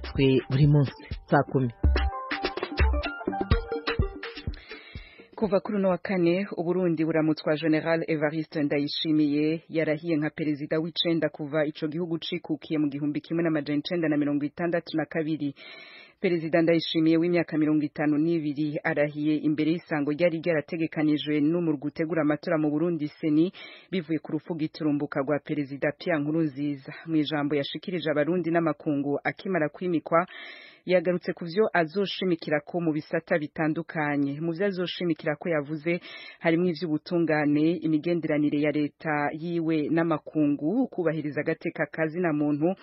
Twe buri munsi saa 10. Kuva kuri uno wa kane, Uburundi buramutswa General Evariste Ndayishimiye, yarahiye nka perezida w'icenda kuva ico gihugu cikukiye mu 1962. Perezida Ndayishimiye w'imyaka 52 arahiye imbere y'isango ryari ryarategekanijwe n'umurwi utegura amatora mu Burundi, CENI, bivuye ku rupfu giturumbuka rwa Perezida Pierre Nkurunziza. Mu ijambo yashikirije abarundi n'amakungu akimara kwimikwa, yagarutse ku vyo azoshimikira ko mu bisata bitandukanye. Mu vyo azoshimikira ko yavuze harimwo ivy'ubutungane, imigenderanire ya leta yiwe n'amakungu, kubahiriza agateka kazina muntu,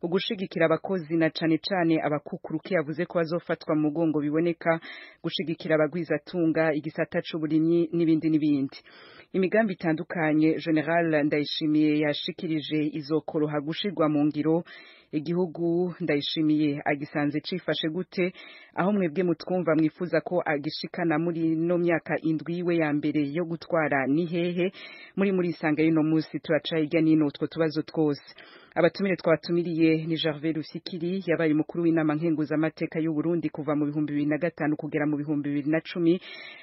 ugushigikira abakozi na cane cane abakukuruke, yavuze ko bazofatwa mu mugongo biboneka, gushigikira abagwizatunga, igisata c'uburimyi n'ibindi n'ibindi. Imigambi itandukanye General Ndayishimiye yashikirije izokoroha gushirwa mu ngiro? Igihugu Ndayishimiye agisanze cifashe gute? Aho mwebwe mutwumva mwifuza ko agishikana muri no myaka 7 yiwe ya mbere yo gutwara ni hehe? Muri isanga y'uno munsi turaca hirya nino utwo tubazo twose. Abatumire twabatumiriye ni Gervais Rufikiri, yabaye umukuru w'inama nkenguzamateka y'u Burundi kuva mu 2005 kugera mu 2010,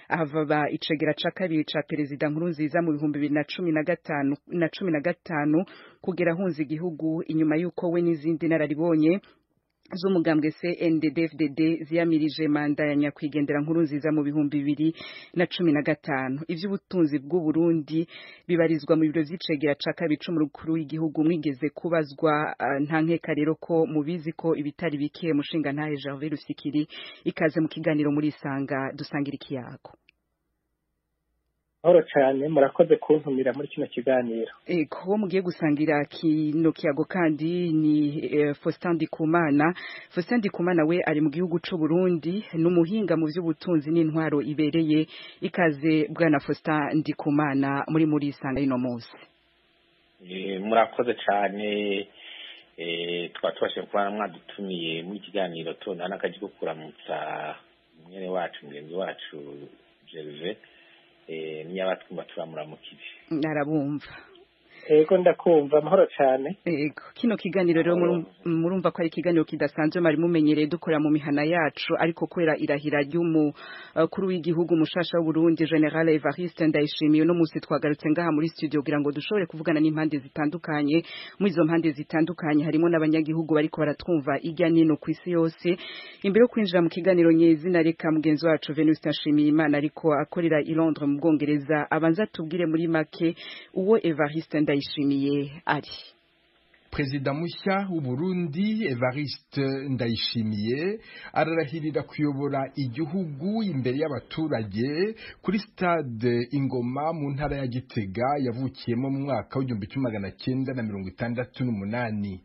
ahava icegera ca kabiri ca Perezida Nkurunziza mu 2015 na 15 kugera ahunze igihugu inyuma y'uko we n'izindi nararibonye z'umugambwe CNDD-FDD ziyamirije manda ya nyakwigendera Nkurunziza mu 2015. Ivy'ubutunzi bw'u Burundi bibarizwa mu biro vy'icegera ca kabiri c'umukuru w'igihugu, mwigeze kubazwa, nta nkeka rero ko mubizi ko ibitari bike. Mushinga ntahe Gervais Rufikiri, ikaze mu kiganiro muri isanga dusangira ikiyago. Mahoro cyane, murakoze kuntumira muri kino kiganiro. Ego, uwo mugiye gusangira kino kiyago kandi ni Faustin Ndikumana. Faustin Ndikumana we ari mu gihugu c'u Burundi, n'umuhinga mu vy'ubutunzi n'intwaro ibereye. Ikaze bwana Faustin Ndikumana muri isanga ino munsi. Murakoze cyane, twaba tubashije kuba mwadutumiye muri kiganiro, tubona n'akaji ko kuramutsa mwene wacu, mugenzi wacu Gervais, niba twumva turamuramukije. Narabumva. Ego, ndakumva, amahoro cyane. Ego, kino kiganiro rero murumva ko ari ikiganiro kidasanzwe mwari mumenyereye dukora mu mihana yacu, ariko kubera irahira ry'umukuru w'igihugu mushasha w'Uburundi, General Evariste Ndayishimiye, uno munsi twagarutse ngaha muri studio kugira ngo dushobore kuvugana n'impande zitandukanye. Muri izo mpande zitandukanye harimo n'abanyagihugu bariko baratwumva irya nino ku isi yose. Imbere yo kwinjira mu kiganiro nyezina, reka mugenzi wacu Venuste Nshimiyimana, ariko akorera i Londres mu Bwongereza, abanza tubwire muri make uwo Evariste Ndayishimiye ari. Perezida mushya w'Uburundi Evariste Ndayishimiye ararahirira kuyobora igihugu imbere y'abaturage kuri stade Ingoma mu ntara ya Gitega yavukiyemo mu mwaka w'1968.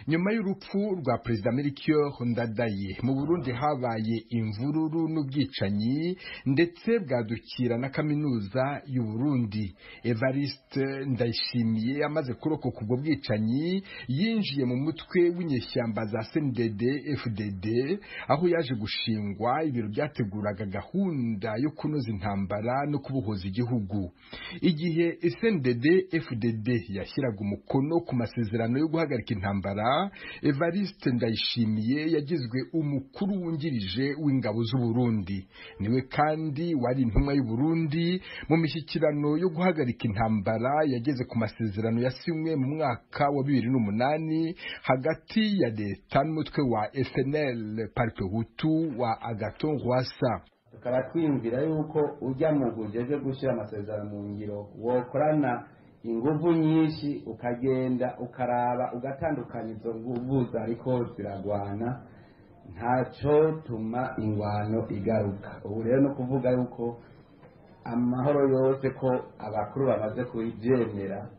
Nyuma y'urupfu rwa Perezida Melchior Ndadaye, mu Burundi habaye imvururu n'ubwicanyi, ndetse bwadukira na kaminuza y'u Burundi. Evariste Ndayishimiye amaze kurokoka ubwo bwicanyi, yinjiye mu mutwe w'inyeshyamba za CNDD FDD, aho yaje gushingwa ibiro byateguraga gahunda yo kunoza intambara no kubohoza igihugu. Igihe CNDD FDD yashyiraga umukono ku masezerano yo guhagarika intambara, Evariste Ndayishimiye yagizwe umukuru wungirije w'ingabo z'u Burundi. Niwe kandi wari intumwa y'u Burundi mu mishyikirano yo guhagarika intambara yageze ku masezerano yasinywe mu mwaka wa 2008 hagati ya leta n'umutwe wa FNL Parpehutu wa Agathon Rwasa. Tukaba twiyumvira yuko ujya mu ujejwe gushyira amasezerano mu ngiro wokorana inguvu nyinshi, ukagenda ukaraba ugatandukanya izo nguvu zariko ziragwana, ntacyo tuma ingwano igaruka. Ubu rero no kuvuga yuko amahoro yose ko abakuru bamaze kubyemera,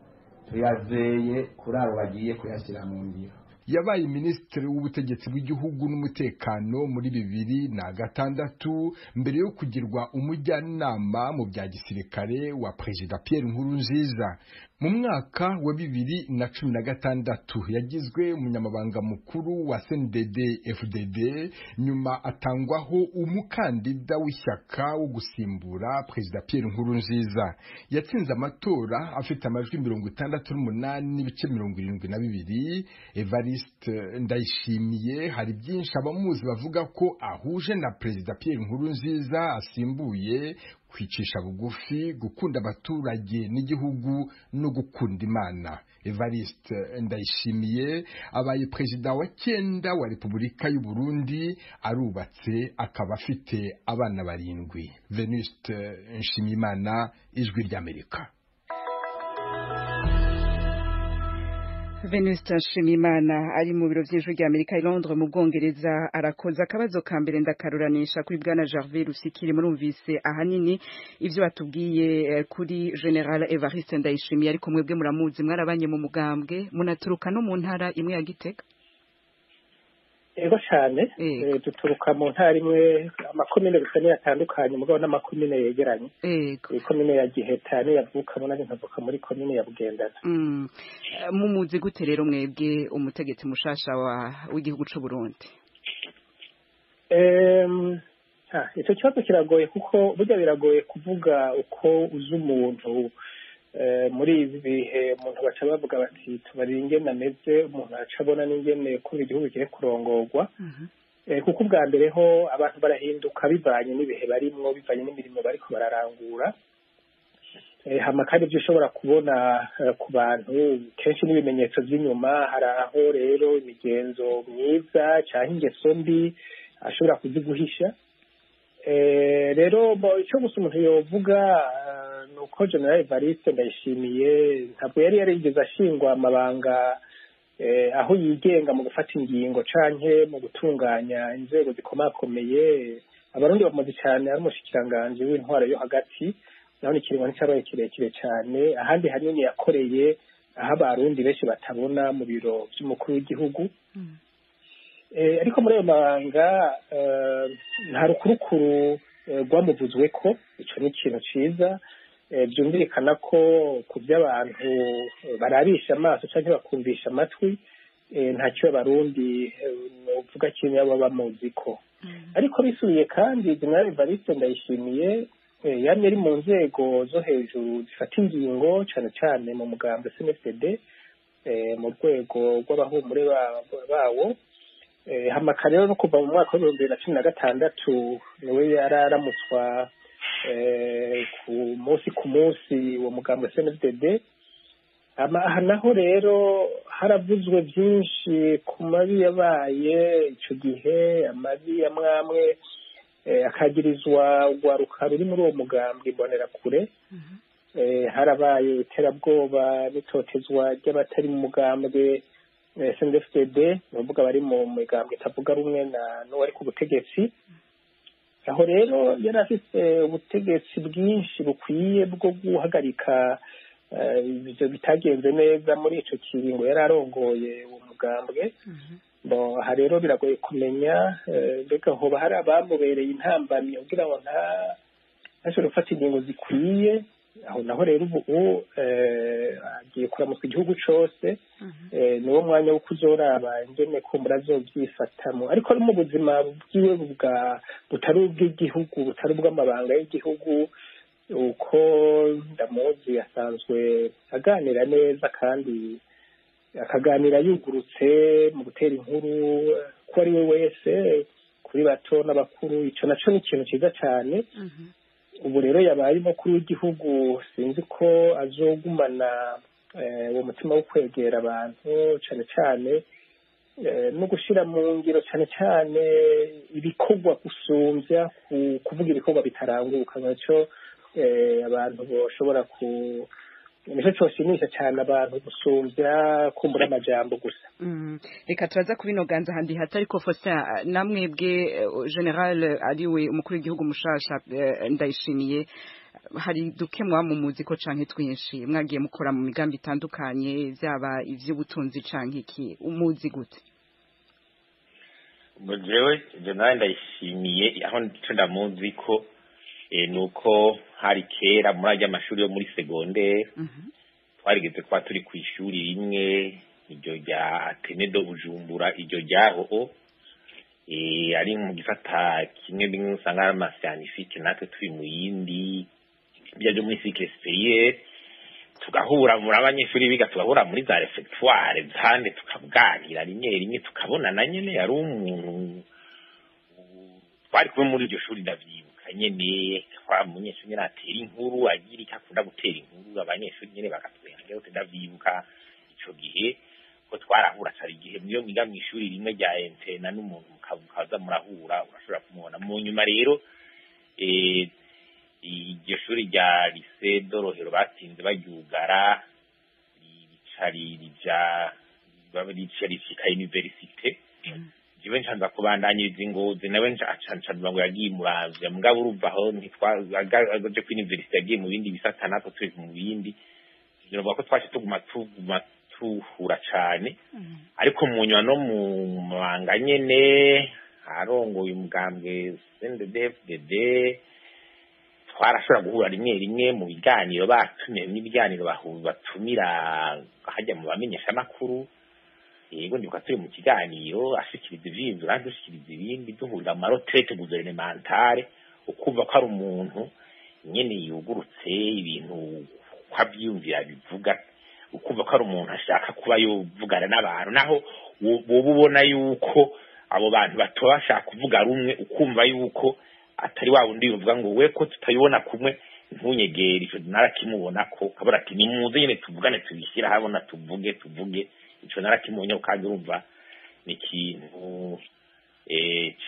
tuyazeye kuri abo bagiye kuyashyira mu ngiro. Yabaye minisitiri w'ubutegetsi bw'igihugu n'umutekano muri 2006 mbere yo kugirwa umujyanama mu bya gisirikare wa Perezida Pierre Nkurunziza. Mu mwaka wa 2016 yagizwe umunyamabanga mukuru wa CNDD FDD, nyuma atangwaho umukandida w'ishyaka wo gusimbura Perezida Pierre Nkurunziza. Yatsinze amatora afite amajwi 68.72. Evariste Ndayishimiye hari byinshi abamuzi bavuga ko ahuje na Perezida Pierre Nkurunziza asimbuye: kwicisha bugufi, gukunda abaturage n'igihugu no gukunda Imana. Evariste Ndayishimiye abaye perezida wa 9 wa Repubulika y'u Burundi, arubatse akaba afite abana 7. Venuste Nshimiyimana, Ijwi ry'Amerika. Venuste Nshimiyimana ari mu biro vy'Ijwi rya Amerika i Londres mu Bwongereza arakoza. Akabazo ka mbere ndakaruranisha kuri bwana Gervais Rusikiri. Murumvise ahanini ivyo batubwiye kuri General Evariste Ndayishimiye, ariko mwebwe muramuzi, mwarabanye mu mugambwe, munaturuka no mu ntara imwe ya Gitega. Ego cyane, duturuka mu ntara imwe, amakomine gusa niyo atandukanye, mugabo n'amakomine yegeranye. Ikomine ya Giheta niyo yavukamo, nanjye nkavuka muri komine ya Bugendana. Mumuzi gute rero mwebwe umutegetsi mushasha w'igihugu c'u Burundi? Icyo kibazo kiragoye, kuko burya biragoye kuvuga uko uzi umuntu muri ibi bihe. Umuntu baca bavuga bati tubarira ingene ameze, umuntu aca abona n'ingene ko igihugu kigiye kurongorwa, kuko ubwa mbere ho abantu barahinduka bivanye n'ibihe barimwo, bivanye n'imirimo bariko bararangura. Hama kandi ibyo ushobora kubona ku bantu kenshi n'ibimenyetso by'inyuma. Hari aho rero imigenzo myiza canke ingeso mbi ashobora kuziguhisha. Rero icyo gusa umuntu yovuga nuko General Evariste Ndayishimiye ntabwo yari yarigeze ashingwa amabanga aho yigenga mu gufata ingingo canke mu gutunganya inzego zikomakomeye. Abarundi bamuzi cyane ari umushikiranganji w'intwaro yo hagati, naho ikiringo nticabaye kirekire cyane. Ahandi hanini yakoreye aho abarundi benshi batabona, mu biro vy'umukuru w'igihugu. Ariko muri ayo mabanga nta rukurukuru rwamuvuzwe ko ico ni ikintu ciza. Byumvikana ko ku by'abantu barabisha amaso canke bakumvisha amatwi, ntacyo abarundi uvuga kimwe baba bamuzi ko. Ariko bisubiye kandi, General Evariste Ndayishimiye yamye ari mu nzego zo hejuru zifata ingingo, cane cane mu mugambi CNFD, mu rwego rw'abahumure bawo. Hamaka rero no kuva mu mwaka wa 2016 niwe yararamutswa ku munsi ku munsi uwo mugambi CNFDD. Aha naho rero haravuzwe byinshi ku mabi yabaye ico gihe, amabi amwamwe akagirizwa urwaruka ruri muri uwo mugambwe Imbonerakure. Harabaye iterabwoba n'itotezwa ry'abatari mu mugambwe CNDD-FDD, ni ukuvuga bari mu migambwe itavuga rumwe na n'uwari ku butegetsi. Aho rero yari afite ubutegetsi bwinshi bukwiye bwo guhagarika ibyo bitagenze neza muri ico kiringo yari arongoye uwo mugambwe. Aha rero biragoye kumenya mbega hoba hari abamubereye intambamyi kugira ngo ntashobore gufata ingingo zikwiye. Aho naho rero ubu agiye kuramutswa igihugu cose, niwo mwanya wo kuzoraba ingene kumbura azovyifatamwo. Ariko no mu buzima bwiwe butari ubw'igihugu, butari ubw'amabanga y'igihugu, uko ndamuzi asanzwe aganira neza kandi akaganira yugurutse mu gutera inkuru ko ari we wese, kuri bato n'abakuru. Ico naco ni ikintu ciza cane. Ubu rero yabaye umukuru w'igihugu, sinzi ko azogumana uwo mutima wo kwegera abantu cane cane, no gushira mu ngiro cane cane ibikorwa gusumvya kuvuga ibikorwa bitaranguka. Naco abantu boshobora ku nico coshimisha cane abantu gusumvya kumbura amajambo gusa. Reka turaza kubinoganza handi hato, ariko Faustin, namwebwe General ariwe umukuru w'igihugu mushasha Ndayishimiye, hari duke mwamumuzi ko canke twinshi mwagiye mukora mu migambi itandukanye, vyaba ivy'ubutunzi canke iki, umuzi gute? Jewe General Ndayishimiye aho nico ndamuzi ko nuko hari kera muri ajya amashuri yo muri segondere Twarigeze kuba turi ku ishuri rimwe, iryo rya Athénée de Bujumbura, iryo ryaho ari mu gisata kimwe bimwe usanga ari ama scientifiques, natwe turi mu yindi byo muri cycle supérieur, tugahura muri abanyeshuri biga, tugahura muri za réfectoire zande, tukaganira rimwe rimwe, tukabonana nyene. Yari umuntu twari kumwe muri iryo shuri, ndavyibuka nyene, kwa munyeshuri nyene atera inkuru, agira icyo akunda gutera inkuru, abanyeshuri nyene bagatwenga. Rero ndavyibuka ico gihe ko twarahura cari igihe mwiyo mwiga mw'ishuri rimwe rya internat n'umuntu mukaza murahura, urashobora kumubona. Mu nyuma rero iryo shuri rya lycée de Rohero batinze baryugara, rica rija rica rishika université. Jewe ncanza kubandanyiriza ingozi, nawe nca ngo yagiye Muramvya. Mugabo urumva aho ntitwaje kuri université, yagiye mu bindi bisata, natwe turi mu bindi. Biravuga ko twaje tuguma tuhura cane, ariko mu nyuma no mu mabanga nyene arongoye umugambwe CNDD-FDD, twarashobora guhura rimwe rimwe mu biganiro batumiye, n'ibiganiro batumira hajya mu bamenyeshamakuru. Yego, ndibuka turi mu kiganiro ashikiriza ivyiyumviro, nanjye dushikiriza ibindi, duhurira mu ma retraites gouvernementales, ukumva ko ari umuntu nyene yugurutse, ibintu ko avyiyumvira bivuga, ukumva ko ari umuntu ashaka kuba yovugana n'abantu, naho woba ubona yuko abo bantu batoba bashaka kuvuga rumwe, ukumva yuko atari wa wundi yovuga ngo we ko tutayibona kumwe ntunyegere. Ico narakimubona ko kabura ati nimuze nyene tuvugane, tubishyira habona, tuvuge. Ico narakimubonye, kandi urumva ni ikintu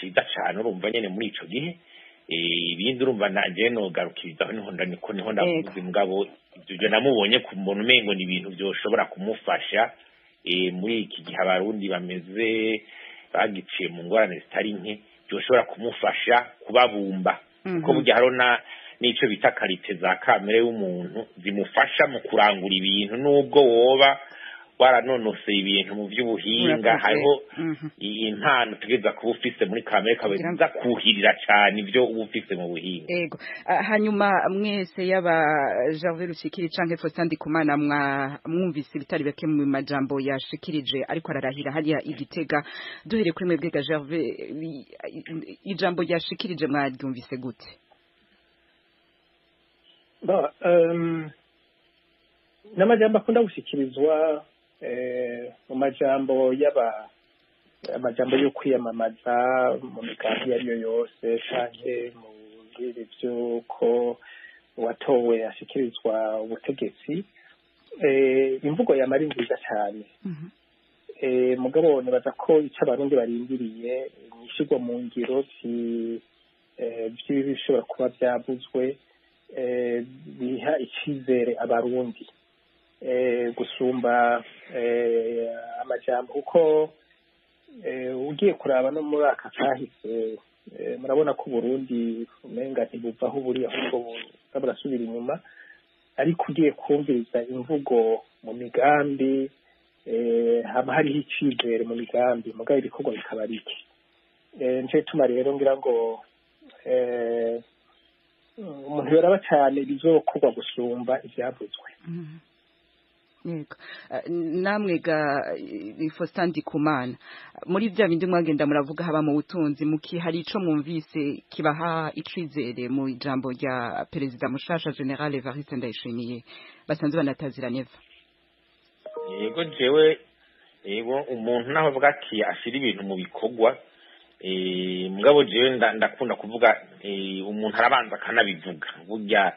ciza cane. Urumva nyene muri ico gihe ibindi urumva nanje nogarukirizaho, niho niko niho ndavuze. Mugabo ibyo namubonye ku mbona umengo ni ibintu byoshobora kumufasha muri iki gihe Abarundi bameze bagiciye mu ngorane zitari nke, byoshobora kumufasha kubabumba, kuko burya hariho n'ico bita qualités za kamere y'umuntu zimufasha mu kurangura ibintu, nubwo woba waranonoseye ibintu mu by'ubuhinga, hariho impano utegereza kuba ufise muri kamere kawe Kugira iza kuhirira cane ibyo uba ufise mu buhinga. Ego. Hanyuma mwese, yaba Gervais Rushikiri canke Faustin Ndikumana, mwumvise ibitari bake mu majambo yashikirije ariko ararahira hariya igitega. Duhere kuri mwebwe ga Gervais, ijambo yashikirije mwaryumvise gute? Ba, n'amajambo akunda gushikirizwa mu majambo y'aba amajambo yo kwiyamamaza mu migambi iyo ari yo yose, canke mu bwiri vy'uko uwatowe ashikirizwa ubutegetsi, imvugo yama ari nziza cane. Mugabo nibaza ko ico Abarundi barindiriye ni ishirwa mu ngiro vy'ibishobora kuba vyavuzwe, biha icizere Abarundi gusumba amajambo, kuko ugiye kuraba no muri aka kahise, murabona ko Uburundi umenga ntibuva aho buri, ahubwo buza burasubira inyuma. Ariko ugiye kumviriza imvugo mu migambi, haba hariho icizere mu migambi, mugabo ibikorwa bikaba bike. Nico gituma rero ngira ngo umuntu yoraba cane ibizokorwa gusumba ivyavuzwe. Yego. Namwe ga Faustin Ndikumana, muri bya bindi mwagenda muravuga, haba mu butunzi muki, hari ico mwumvise kibaha icizere mu ijambo rya perezida mushasha Général Evariste Ndayishimiye basanzwe banatazira Neva? Yego, jewe yego, umuntu naho avuga ati ashira ibintu mu bikorwa, mugabo jewe ndakunda kuvuga umuntu arabanza akanabivuga. Burya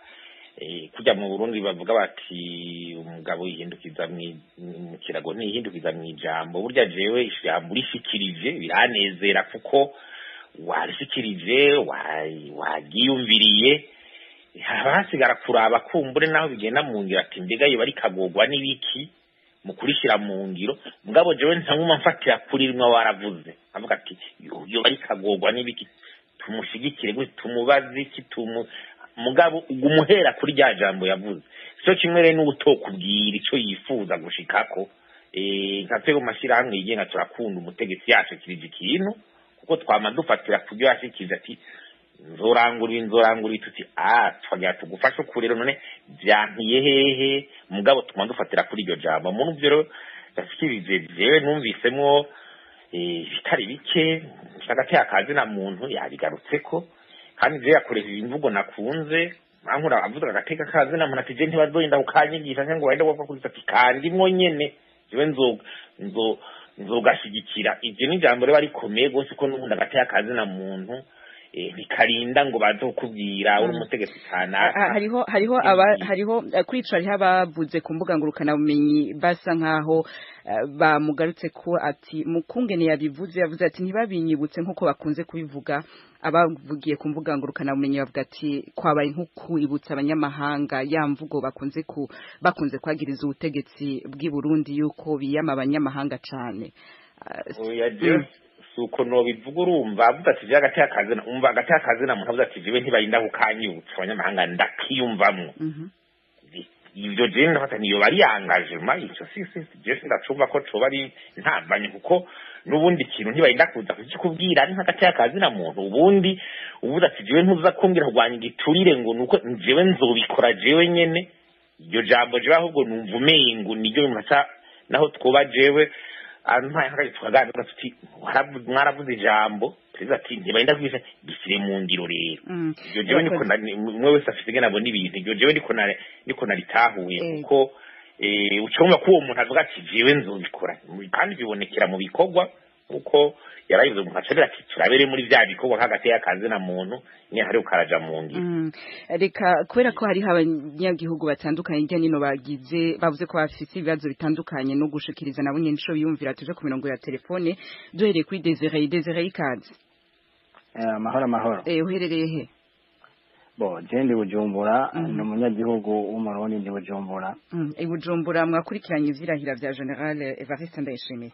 kujya mu Burundi bavuga bati umugabo yihindukiza mu kirago ntiyihindukiza mu ijambo. Burya jewe ijambo urishikirije biranezera, kuko warishikirije, wagiyumviriye, haba hasigara kuraba kumbure naho bigenda mu ngiro, ati mbega yoba arikagorwa n'ibiki mu kurishyira mu ngiro. Mugabo jewe ntanguma mfatira kuri rimwe waravuze, avuga ati yoba arikagorwa n'ibiki, tumushigikire gute, tumubaze iki, tumu mugabo ugumuhera kuri rya jambo yavuze. Cyo kimwe rero n'utokubwira ico yifuza gushikako, nka twebwe mu mashyirahamwe yigenga turakunda umutegetsi yashikirije ikintu, kuko twama dufatira ku byo yashikirije, ati Nzorangura tuti twagira tugufashe ukurero none byankiye hehe, mugabo tuma dufatira kuri iryo jambo. Muri ivyo rero yashikirije jewe numvisemwo bitari bike hagati y'akazi na muntu yabigarutseko, kandi je yakoresheje imvugo nakunze ankura avuga agateka kazi na muntu ati je ntibazoyinda kukanyigisha cyangwa ngo wenda wapfa kurita ati kandimwo nyene jewe nzogashigikira. Ivyo ni ijambo riba rikomeye gose, ko n'ubundi agateka kazi na muntu bikarinda ngo bazokubwira uri umutegetsi kanaka. Hariho hariho kwica, hariho abavuze ku mbuga ngurukana bumenyi basa nkaho bamugarutse ko ati mukungene yabivuze, yavuze ati ntibabinyibutse nkuko bakunze kubivuga. Abavugiye ku mbuga ngurukana bumenyi bavuga ati kwabaye nko kwibutsa abanyamahanga ya mvugo bakunze kwagiriza ubutegetsi bw'i Burundi yuko biyama abanyamahanga cane. Oya suko no bivuga, urumva avuga ati agateka kazi, umva agateka kazi na muntu avuga ati jewe ntibarinda kukanyibutsa abanyamahanga ndakiyumvamwo. Ivyo je ndafata niyo bari engagement ico si je ndacumva ko coba ari ntambanye, kuko n'ubundi kintu ntibarinda kuza kukikubwira ari nk'agateka kazi na muntu. Ubundi uvuga ati jewe ntuza kumbwira kurwanya igiturire ngo nuko jewe nzobikora jewe nyene, iryo jambo jewe ahubwo numva umengo niryo mpasa naho twoba jewe ampaye nk'akazi tukaganira tuti mwaravuze ijambo perezida ati ntibarinda kwisha gisire mu ngiro rero. Iryo jewe niko umwe wese afite ingene abona ibintu, iryo jewe niko naritahuye, kuko ucumva ko uwo muntu avuga ati jewe nzobikora, kandi bibonekera mu bikorwa, kuko yarayivuze umuntu acabira ati turabere muri vya bikorwa nk'agateka kazi na muntu nyine hari ukaraja mu ngiro. Reka kubera ko hariho abanyagihugu batandukanye hirya nino bagize bavuze ko bafise ibibazo bitandukanye no gushikiriza nabo nyene ico biyumvira, tuje ku mirongo ya telefone duhereye kuri Desire ikaze. Amahoro amahoro. Uherereye he? Bo je ndi Bujumbura, ni umunyagihugu w'Umurundi ndi Bujumbura. I Bujumbura mwakurikiranye ivyirahira vya General Evariste Ndayishimiye?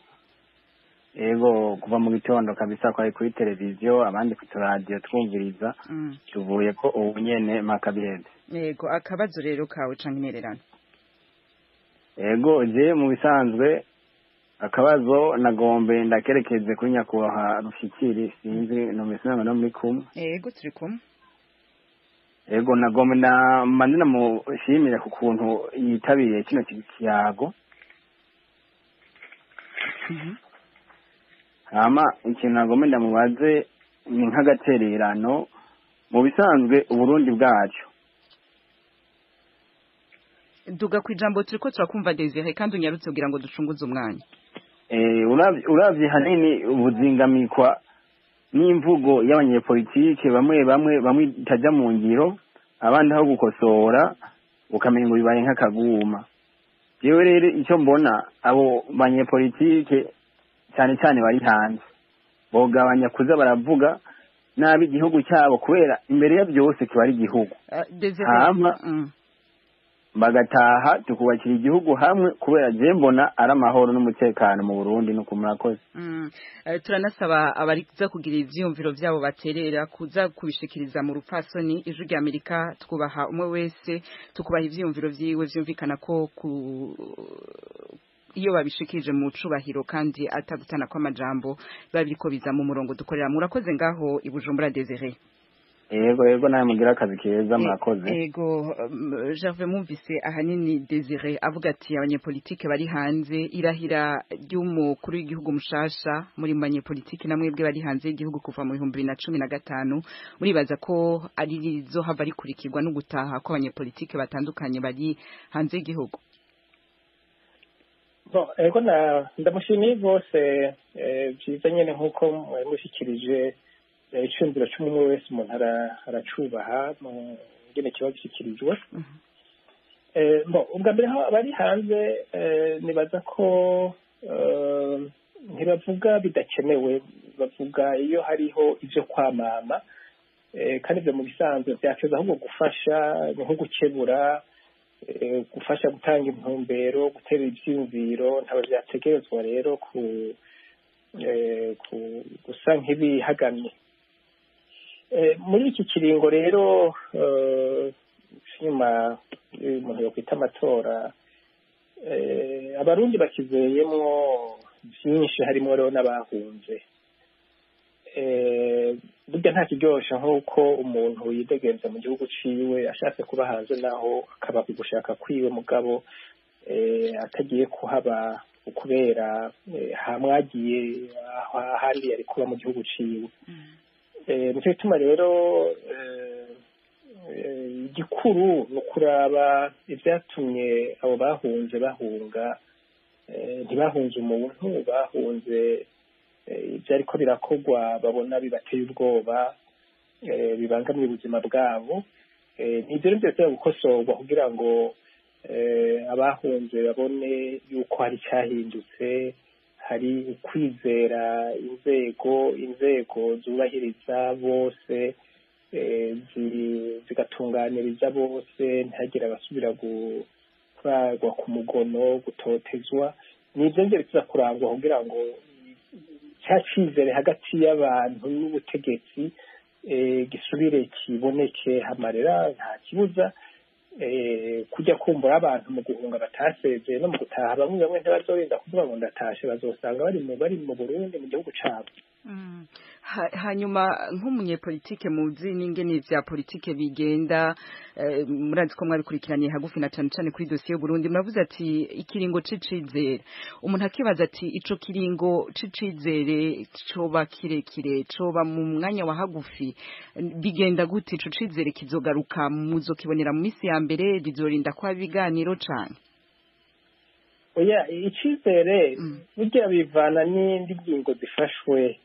Ego, kuva mu gitondo kabisa kwari kuri televiziyo abandi ku radio twumviriza, tuvuye ko ubu nyene makabiheze. Yego, akabazo rero kawe canke intererano? Ego, je mu bisanzwe akabazo nagombe ndakerekeze kuri nyakubahwa Rufyikiri, sinzi numese no muri kumwe. Ego, turi kumwe. Ego, nagombe na manina mushimire ku kuntu yitabiriye kino kiyago. Hama ikintu nagomba ndamubaze ni nk'agatererano mu bisanzwe Uburundi bwacu. Duga kwijambo turiko turakumva Desire, kandi unyarutse kugira ngo ducunguze umwanya. Uravye hanini ubuzingamikwa n'imvugo y'abanyepolitike bamwe bamwe itaja mu ngiro, abandi aho gukosora ukamenya ngo bibaye nk'akaguma. Jewe rero icyo mbona abo banyepolitike cyane cyane bari hanze bogabanya kuza baravuga nabi igihugu cyabo, kubera imbere ya byose kiba ari igihugu. Hama bagataha tukubakira igihugu hamwe, kubera je mbona ari amahoro n'umutekano mu Burundi no kumurakoze. Turanasaba abariza kugira ivyiyumviro vyabo baterera kuza kubishikiriza mu rupfasoni. Ijwi rya Amerika twubaha umwe wese, tukubaha ivyiyumviro vyiwe vyumvikana ko iyo babishikije mu cubahiro kandi atagutana kw'amajambo babiriko biza mu murongo dukorera. Murakoze ngaho i Bujumbura Desire. Ego ego, nawe mugira akazi keza, murakoze. Ego, Gervais, mumvise ahanini Desire avuga ati abanyepolitike bari hanze, irahira ry'umukuru w'igihugu mushasha muri banyepolitike namwebwe bari hanze y'igihugu kuva mu 2015, muribaza ko ari rizohava rikurikirwa no gutaha kw'abanyepolitike batandukanye bari hanze y'igihugu? Bon, ego ndamushimiye rwose, byiza nyene nkuko mushikirije icumviro c'umwe wese umuntu aracubaha mu ngene kiba gishikirijwe. Bon, ubwa mbere abari hanze nibaza ko ntibavuga bidakenewe, bavuga iyo hariho ivyo kwamama, kandi ivyo mu bisanzwe vyateza ahubwo gufasha, nko gukebura, gufasha gutanga intumbero, gutera ivyiyumviro. Ntabwo vyategerezwa rero ku gusa nk'ibihagamye. Muri iki kiringo rero nyuma umuntu yokwita amatora, abarundi bakizeyemwo vyinshi, harimo rero n'abahunze. Burya nta kiryoshe nk'uko umuntu yidegenza mu gihugu ciwe, ashatse kuba hanze naho akaba gushaka kwiwe, mugabo atagiye kuhaba ukubera hamwagiye ahandi yari kuba mu gihugu ciwe. Nico gituma rero igikuru ni ukuraba ivyatumye abo bahunze bahunga. Ntibahunze umuntu, bahunze ivyariko birakorwa babona bibateye ubwoba, bibangamiye ubuzima bwabo. Ivyo rero vyose gukosorwa kugira ngo abahunze babone yuko hari icyahindutse, hari ukwizera inzego zubahiriza bose, zigatunganiriza bose, ntihagire abasubira kuragwa ku mugono, gutotezwa. Ni ibyo ngibyo biza kurangwa kugira ngo cya cyizere hagati y'abantu n'ubutegetsi gisubire kiboneke. Hamarera nta kibuza kujya kumbura abantu mu guhunga batasezeye no mu gutaha, bamwe ntibazorinda kuvuga ngo ndatashe, bazosanga bari mu Burundi, mu gihugu cabo. Hanyuma nk'umunyepolitike muzi n'ingene vya politike bigenda, murazi ko mwabikurikiraniye hagufi na cane cane kuri dosiye y'u Burundi, muravuze ati ikiringo c'icizere. Umuntu akibaza ati ico kiringo c'icizere coba kirekire, coba mu mwanya wa hagufi, bigenda gute? Ico cizere kizogaruka muzokibonera mu misi ya mbere, bizorinda kwa biganiro cane? Oya, icizere burya bivana n'indi ngingo zifashwe.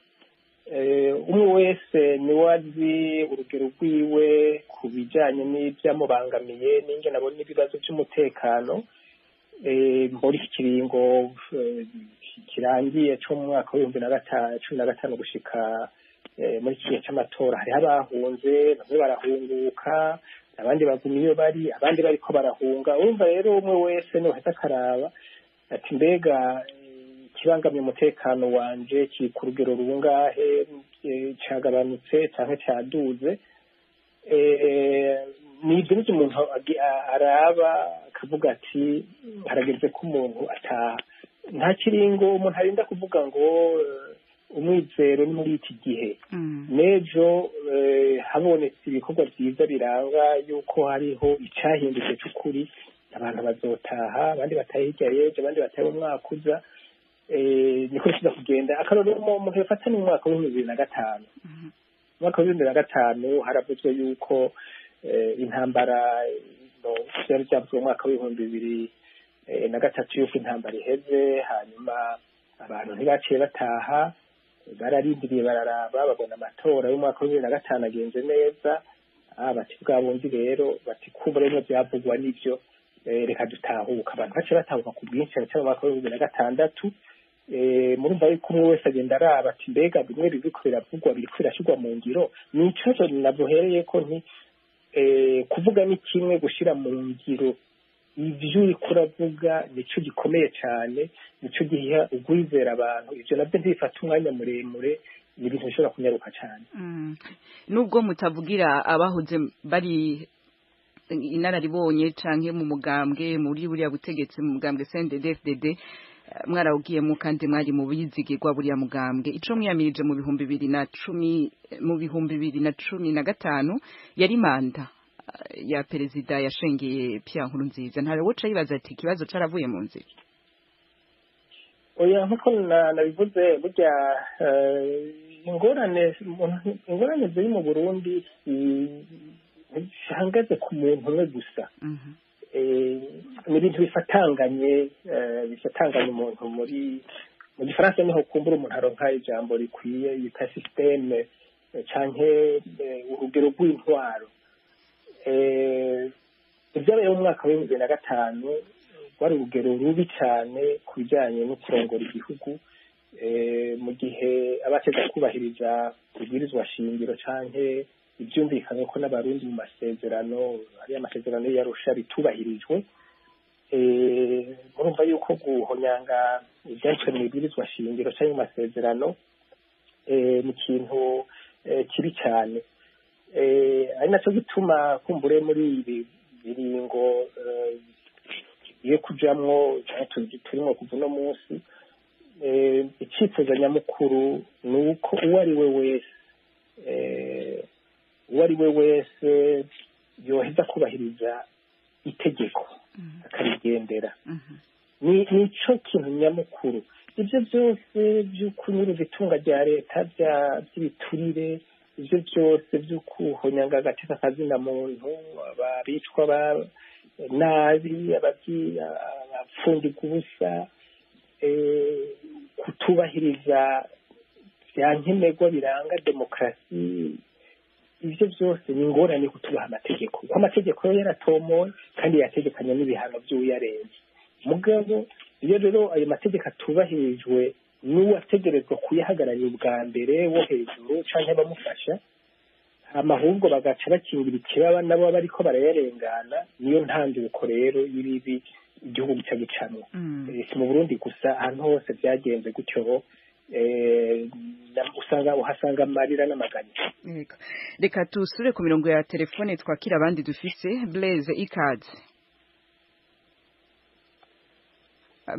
Umwe wese niwe azi urugero rwiwe ku bijanye n'ivyamubangamiye n'ingene abona ibibazo vy'umutekano. Muri iki kiringo kirangiye co mu mwaka w'2015 gushika muri iki gihe c'amatora, hariho abahunze, bamwe barahunguka, abandi baguma iyo bari, abandi bariko barahunga. Urumva rero umwe wese niwe aheza akaraba ati mbega kibangamiye umutekano wanje kiri ku rugero rungahe, cagabanutse canke caduze. Ni ibyo nivyo umuntu araba akavuga ati harageze ko umuntu ataha. Nta kiringo umuntu arinda kuvuga ngo umwizero ni muri iki gihe. N'ejo habonetse ibikorwa vyiza biranga yuko hariho icahindutse c'ukuri, abantu bazotaha, abandi batahe hirya y'ejo, abandi batahe mu mwaka uza. Niko kiza kugenda. Akarorero umuntu yafata ni mu mwaka w'2005. Mu mwaka w'2005 haravuzwe yuko intambara vyari vyavuzwe mu mwaka w'2003 yuko intambara iheze, hanyuma abantu ntibaciye bataha, bararindiriye bararaba, babona amatora y'umwaka w'2005 agenze neza. Bati bwa bundi rero, bati kuba rero vyavugwa nivyo, reka dutahuka. Abantu baciye batahuka ku bwinshi cyane cyane mu mwaka w'2006. Murumva yuko umwe wese agenda araba ati mbega bimwe biriko biravugwa biriko birashyirwa mu ngiro. Nico navuhereyeko nti kuvuga ni kimwe, gushira mu ngiro ivyo uriko uravuga nico gikomeye cane, nico giha ugwizera abantu. Ivyo navyo ntibifata umwanya muremure, ni ibintu bishobora kunyaruka cane. Nubwo mutavugira abahoze bari inararibonye canke mu mugambwe muri buriya butegetsi, mu mugambwe CNDD-FDD, mwarawugiyemo kandi mwari mu bizigirwa buriya mugambwe, ico mwiyamirije mu 2015 yari manda ya perezida yashengeye Pierre Nkurunziza. Ntawe woca yibaza ati ikibazo caravuye mu nzira? Oya, nkuko nabivuze, burya ingorane ziri mu Burundi zihagaze ku muntu umwe gusa. Ni ibintu bifatanganye umuntu muri mu gifaransa niho kumbura umuntu aronka ijambo rikwiye yita systeme canke urugero rw'intwaro. Ibyabaye mu mwaka w'2005 rwari urugero rubi cane ku bijanye no kurongora igihugu, mu gihe abateza kubahiriza ibwirizwa shingiro canke ivyumvikanywe ko n'abarundi mu masezerano, ari amasezerano y'Arusha, bitubahirijwe. Murumva yuko guhonyanga ivyanditswe mu ibwirizwa shingiro canke mu masezerano ni ikintu kibi cane. Ari naco gituma kumbure muri ibi biringo tugiye kujamwo canke turimwo kuva uno munsi, icifuzo nyamukuru ni uko uwo ari we wese Uwo ari we wese yoheza kubahiriza itegeko akarigendera, nico kintu nyamukuru. Ibyo byose byo kunyuruza itunga rya leta, by'ibiturire, ibyo byose byo kuhonyanga agateka kazina muntu, abicwa nabi, abapfundika ubusa, kutubahiriza bya nkenerwa biranga demokarasi, ibyo byose ni ingorane kutubaha amategeko, kuko amategeko yo yaratomowe kandi yategekanye n'ibihano by'uyarenze. Mugabo iyo rero ayo mategeko atubahirijwe n'uwategerezwa kuyahagararira ubwa mbere wo hejuru canke bamufasha, ahubwo bagaca bakingira ikibaba nabo bariko barayarengana, niyo ntanduko rero y'ibibi igihugu gica gicamwo. Si mu Burundi gusa, ahantu hose byagenze gutyo, usanga uhasanga amarira n'amaganya. Reka tusure ku mirongo ya telefone twakira abandi dufise. Blaise, ikaze.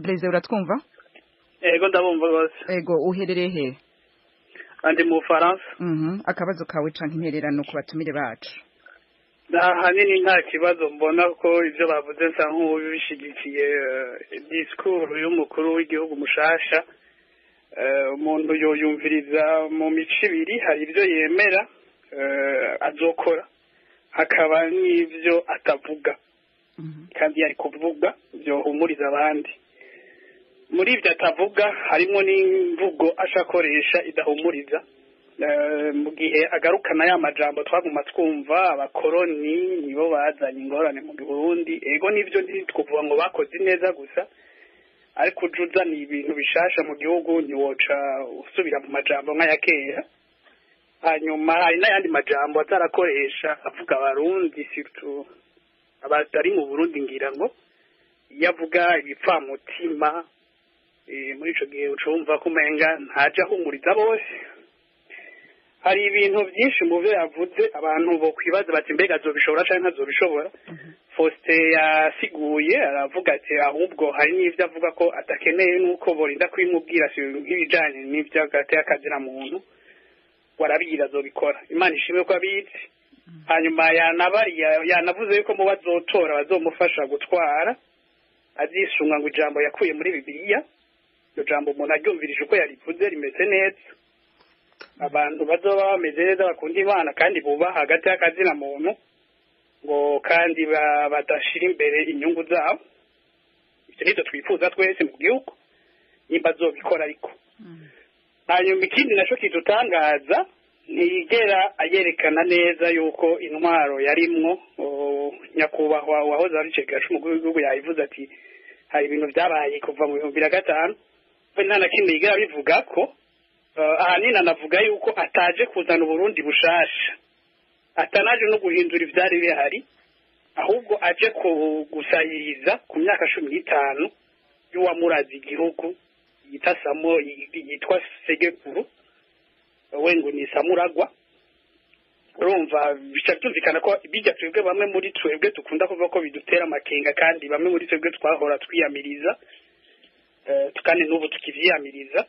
Blaise, uratwumva? Ego, ndabumva rwose. Ego, uherereye he? Andi mu Bufaransa. Akabazo kawe canke intererano ku batumire bacu? Ahanini nta kibazo, mbona ko ibyo bavuze nsa nk'ubishigikiye. Disikuru y'umukuru w'igihugu mushasha, umuntu yoyumviriza mu mico ibiri: hari ibyo yemera azokora, hakaba n'ibyo atavuga kandi yari kuvuga byohumuriza abandi. Muri ibyo atavuga harimo n'imvugo ashakoresha idahumuriza, mu gihe agarukana ya majambo twaguma twumva: abakoroni nibo bazanye ingorane mu Burundi. Ego nibyo, ntitwuvuga ngo bakoze neza gusa, ariko uje uzana ibintu bishasha mu gihugu ntiwoca usubira mu majambo nk'aya kera. Hanyuma hari n'ayandi majambo atarakoresha avuga abarundi, surtout abatari mu Burundi, ngira ngo iyo avuga ibipfamutima, muri ico gihe uca wumva ko umenga ntaje ahumuriza bose. Hari ibintu byinshi mu byo yavuze abantu bo kwibaza bati: mbega azobishobora canke ntazobishobora? Faustin yasiguye, aravuga ati ahubwo hari n'ivyo avuga ko adakeneye n'uko borinda kubimubwira, nk'ibijanye n'ivy'agateka muntu, warabigira azobikora. Imana ishimwe ko abizi. Hanyuma yanabariye, yanavuze yuko mu bazotora bazomufasha gutwara azisunga ngo ijambo yakuye muri Bibiliya. Iryo jambo umuntu aryumvirije uko yarivuze rimeze neza: abantu bazoba bameze neza, bakunda Imana kandi bubaha hagati y'akazina muntu, ngo kandi badashira imbere inyungu zabo. Ivyo nivyo twifuza twese mu gihugu, nimba azobikora. Ariko hanyuma ikindi naco kidutangaza, ntiyigera ayerekana neza yuko intwaro yarimwo nyakubahwa wahoze ari icegera c'umukuru w'igihugu. Yabivuze ati hari ibintu vyabaye kuva mu 2005, we nta na kimwe yigera bivuga ko. Ahanini anavuga yuko ataje kuzana Uburundi bushasha, atanaje no guhindura ivyari bihari, ahubwo aje gusayiriza ku myaka 15 y'uwamurazi igihugu yita Samo, yitwa Segekuru, we ngo ni Samuragwa. Urumva bica byumvikana ko bijya twebwe, bamwe muri twebwe dukunda kuvuga ko bidutera amakenga, kandi bamwe muri twebwe twahora twiyamiriza, kandi n'ubu tukivyiyamiriza,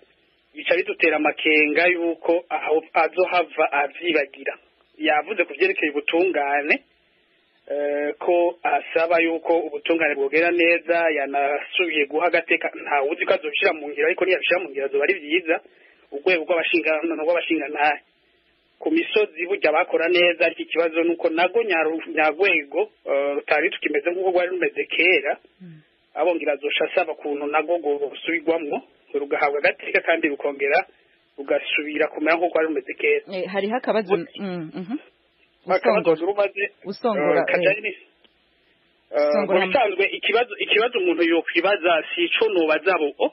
bica bidutera amakenga yuko aho azohava avyibagira. Yavuze ku vyerekeye ubutungane, ko asaba yuko ubutungane bwogera neza, yanasubiye guha agateka, ntawuzi ko azobishira mu ngiro, ariko niyabishira mu ngiro azoba ari vyiza, urwego rw'abashingantahe ku misozi burya bakora neza. Ariko ikibazo nuko nago nyarwego rutari tukimeze nk'uko rwari rumeze kera, abongera azosha asaba ukuntu nago gusubirwamwo rugahabwa agateka kandi rukongera rugasubira kumera nk'uko rwari rumeze kera. Hariho akabazo. Akabazo rumaze usongora. Ubusanzwe ikibazo umuntu yokwibaza si ico nobaza bo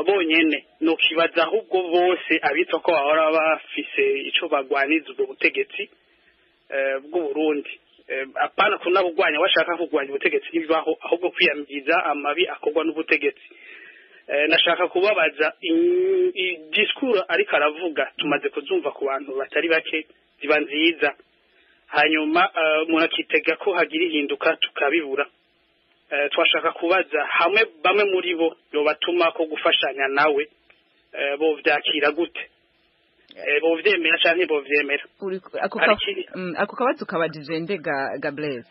bonyene, nokibaza ahubwo bose abitwa ko bahora bafise ico bagwaniza ubwo butegetsi bw'u Burundi. Apana kunabugwanya, washaka kugwanya ubutegetsi ntibibaho, ahubwo kwiyamiriza amabi akorwa n'ubutegetsi. Nashaka kubabaza discours ariko aravuga, tumaze kuzumva ku bantu batari bake, ziba nziza, hanyuma umuntu akitega ko hagira ihinduka, tukabibura. Twashaka kubaza hamwe bamwe muri bo yobatuma ko gufashanya nawe, bo vyakira gute? Bovyemera canke bovyemera? Ako kabazo kabajije ndega Gabriel,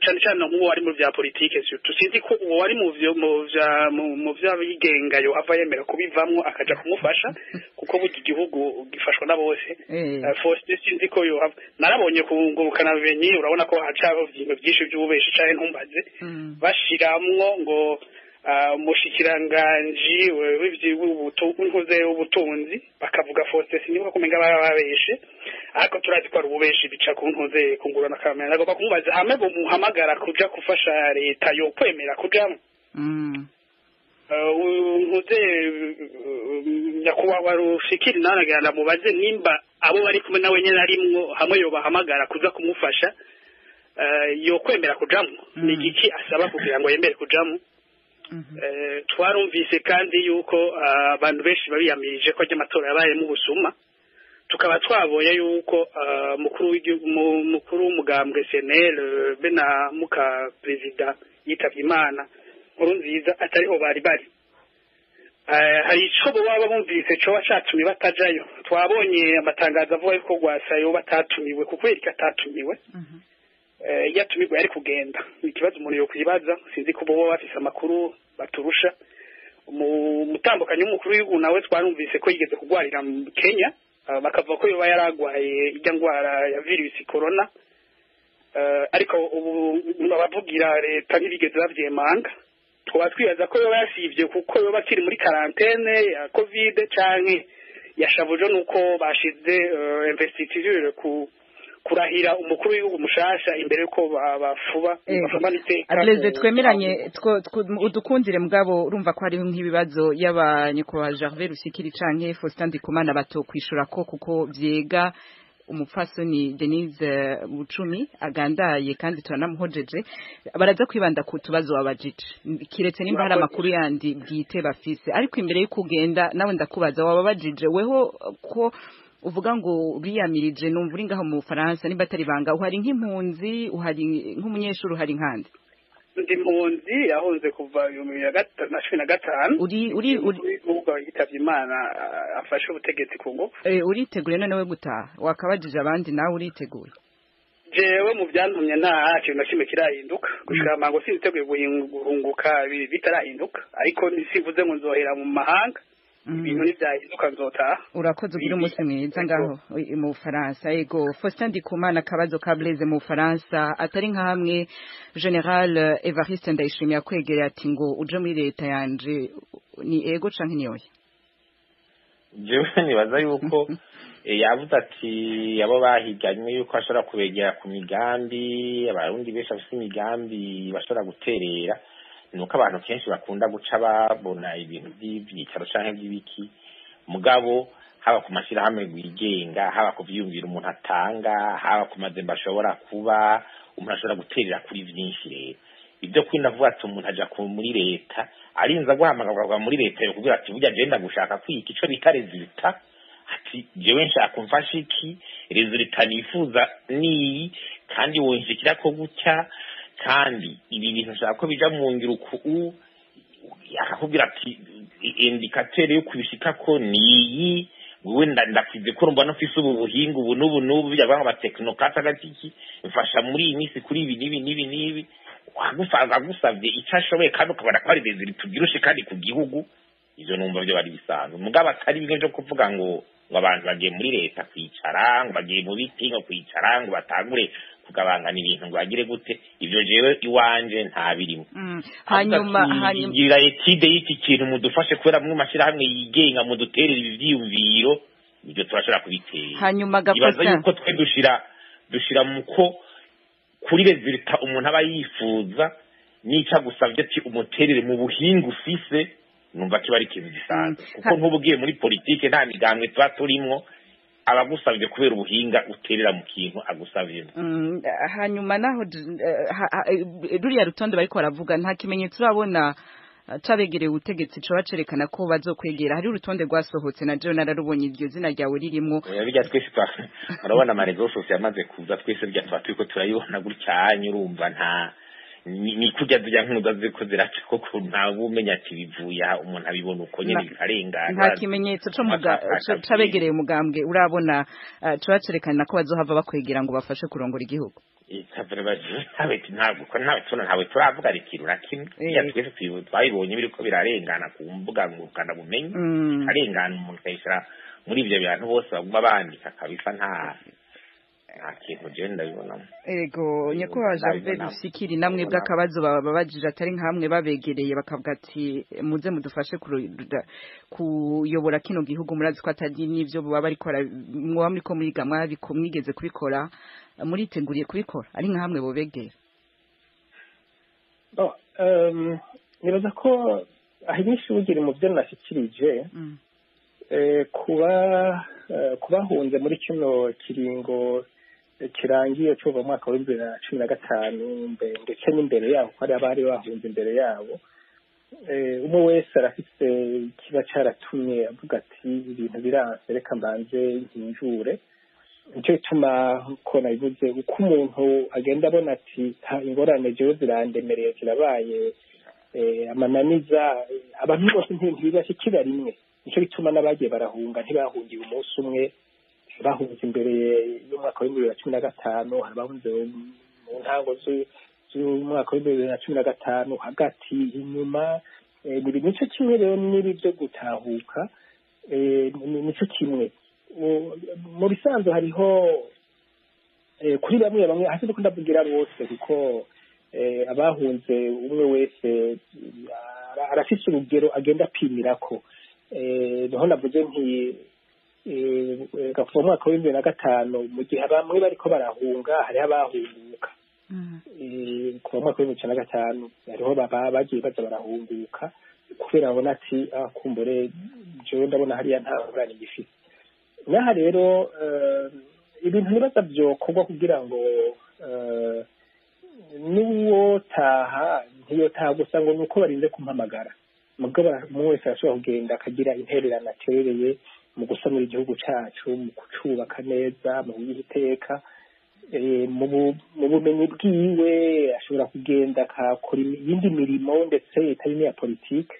cane cane nk'uwo ari mu vya politike, surtout sinzi ko uwo ari mu vyo mu vy'abigenga yo ava yemera kubivamwo akaja kumufasha, kuko burya igihugu gifashwa na bose. Faustin sinzi ko yo narabonye kungurukana bumenyi, urabona ko haca ibintu byinshi by'ububeshi canke ntumbaze, bashiramwo ngo umushikiranganji w'ubutunzi w'ubutunzi, bakavuga Faustin, sinibuka kumenga baba babeshe, ariko turazi ko ari ububeshi bica ku ntuze kungurana kamera. Nagomba kumubaza hamwe bomuhamagara kuja gufasha leta, yo kwemera kujamwo? Ntuze nyakubahwa Rufikiri nawe nagira ndamubaze nimba abo bari kumwe nawe nyene arimwo, hamwe yobahamagara kuza kumufasha, yo kwemera kujamwo? Ni igiki asaba kugira ngo yemere kujamwo? Twarumvise kandi yuko abantu benshi babiyamirije ko amatora yabayemo ubusuma, tukaba twabonye yuko mukuru w'igihugu, mukuru w'umugambwe CNL be na muka perezida yitavye Imana Nkurunziza atariho bari bari. Hari ico baba bumvise coba catumye batajayo? Twabonye amatangazo avuga yuko Rwasa yoba atatumiwe. Kuko yereka atatumiwe, iyo atumirwa yari kugenda. Ni ikibazo umuntu yokwibaza, sinzi ko boba bafise amakuru baturusha. Umutambukanyi w'umukuru w'igihugu nawe twarumvise ko yigeze kugwarira mu Kenya, bakavuga ko yoba yaragwaye ijya ndwara ya virusi corona, ariko ubu abavugira leta ntibigeze bavyemanga. Twaba twibaza ko yoba yasivye kuko yoba akiri muri quarantaine ya COVID, canke yashavuje nuko bashize investiture ku kurahira umukuru w'igihugu mushasha imbere yuko bafuba bafumana iteka. Blaise, twemeranye udukundire, mugabo urumva ko hariho nk'ibibazo y'abanyakubahwa Gervais Rusikiri canke Faustin Ndikumana batokwishura ko kuko vyega umupfasoni Denise Bucumi agandaye, kandi turanamuhojeje. Baraza kwibanda ku tubazo wabajije, kiretse nimba hari amakuru yandi bwite bafise. Ariko imbere yo kugenda nawe ndakubaza, wababajije weho ko uvuga ngo biyamirije? Numva uri ngaho mu Bufaransa, nimba atari banga, uhari nk'impunzi, uhari nk'umunyeshuri, uhari nkande? Ndi impunzi yahunze kuva 2015. Uri ubwo yitavye Imana afashe ubutegetsi ku ngufu. Uriteguye nonewe gutaha? Wakabajije abandi, nawe uriteguye? Jewe mu byantumye nta kintu na kimwe kirahinduka gushika mango, siniteguye guhunguka bitarahinduka, ariko simvuze ngo nzohera mu mahanga. Ibintu nivyahinduka nzotaha. Urakoze, ugira umunsi mwiza ngaho mu Bufaransa. Ego, Faustin Ndikumana, akabazo ka Blaise mu Bufaransa, atari nka hamwe General Evariste Ndayishimiye akwegereye ati ngo uje muri leta yanje, ni ego canke ni oya? Jewe nibaza yuko yavuze ati abo bahiganywe yuko ashobora kubegera ku migambi. Abarundi benshi bafise imigambi bashobora guterera, nuko abantu kenshi bakunda guca babona ibintu by'ibyicaro canke by'ibiki. Mugabo haba ku mashyirahamwe wigenga, haba ku vyiyumviro umuntu atanga, haba ku mazembe ashobora kuba umuntu ashobora guterera kuri vyinshi. Rero ibyo kwina vuba ati umuntu aja muri leta, arinza guhamagarwa muri leta yo kugira ati burya je ndagushaka kwika ico bita résultat, ati jewe nshaka umfashe iki, résultat nifuza niyi, kandi wonshikira ko gutya, kandi ibi bintu nshaka ko bija mu ngiro uku, akakubwira ati indicateur yo kubishikako niyi, wewe ndakwize ko urumva nufise ubu buhinga ubu n'ubu n'ubu, bijya kuvuga ngo abatechnocrate agatiki mfasha muri iyi minsi kuri ibi n'ibi n'ibi n'ibi, agusavye icyo ashoboye, kandi ukabona ko ari résultat tubyirushe kandi ku gihugu. Ivyo numva byo bari bisanzwe, mugabo atari bimwe byo kuvuga ngo abantu bagiye muri leta kwicara, ngo bagiye mu biti ngo kwicara, ngo batangure kugabangana ibintu, ngo bagire gute. Ivyo jewe iwanje nta birimo. Hanyuma gira étude y'iki kintu mudufashe, kubera mwe mashyirahamwe yigenga muduterera ibi vyiyumviro, ibyo turashobora kubitera. Hanyuma ibaza Gafosa yuko twe dushira mu ko kuri résultat umuntu aba yifuza n'ico agusavye ati umuterere mu buhinga ufise, numva kiba ari ikintu gisanzwe, kuko ntuba ugiye muri politike, nta migambwe tuba turimwo, abagusabye kubera ubuhinga uterera mu kintu agusavye. Hanyuma naho ruriya rutonde bariko baravuga, nta kimenyetso urabona cabegereye ubutegetsi coba cerekana ko bazokwegera? Hari urutonde rwasohotse, na jewe nararubonye, iryo zina ryawe ririmwo. Oya, bijya twese urabona ama réseaux sociaux yamaze kuza, twese bijya tuba turiko turayibona gutyanya. Urumva nta Ni kurya zirya nkuza ziriko ziraca, koko ntawe umenya ati bivuye aha, umuntu abibona uko nyene bikarengana. Nta kimenyetso co c'abegereye umugambwe urabona turacerekana ko bazohava bakwegera ngo bafashe kurongora igihugu? Ntabwo ntawe turavuga ikintu na kimwe. Iya, twese twabibonye biriko birarengana ku mbuga ngurukana bumenyi, arengana umuntu akayishyira muri ivyo bintu bose baguma bandika kabisa, nta kintu jewe ndabibonamo. Ego, nyakubahwa Gervais Rufikiri, namwe bw'akabazo bababajije, atari nkamwe babegereye bakavuga ati muze mudufashe kuyobora kino gihugu, murazi ko atari n'ivyo baba bariko muba muriko muriga, mwabiko mwigeze kubikora, muriteguriye kubikora ari nka hamwe bobegera? Bon, nibaza ko ahenshi bugira mu byo nashyikirije, kuba kubahunze muri kino kiringo kirangiye cuva mu mwaka wa 2015 ndetse n'imbere yaho, ko hari abari bahunze imbere yabo, umwe wese arafise kiba caratumye avuga ati ibintu biranse, reka mbanze nkinjure. Nicyo gituma ko nabivuze, uko umuntu agenda abona ati ha, ingorane jewe zirandemereye, zirabaye amananiza, abantu bose ntibibashikira rimwe. Nicyo gituma n'abagiye barahunga ntibahungiye umunsi umwe. Bahunze imbere y'umwaka wa 2015, hari abahunze mu ntango z'umwaka wa 2015, hagati, inyuma. Ni nico kimwe rero n'ibi byo gutahuka, nico kimwe. Mu bisanzwe hariho kuri bamwe bamwe, hasi ndiko ndavugira bose, kuko abahunze umwe wese arafise urugero agenda apimirako. Niho navuze nti kuva mu mwaka wa 2005, mu gihe bamwe bariko barahunga, hariho abahunguka. Kuva mu mwaka wa 2015 hariho baba bagiye baza barahunguka kubera babona ati ah, kumbure jewe ndabona hariya nta ngorane gifise. N'aha rero ibintu nibaza vyokorwa kugira ngo n'uwotaha ntiyotaha gusa ngo nuko barinze kumpamagara, mugabo umwe wese arashobora kugenda akagira intererano aterereye mu gusanura igihugu cacu, mu kucubaka neza, mu kugiha iteka. Mu bumenyi bwiwe ashobora kugenda akakora iyindi mirimo ndetse itari n'iya politike.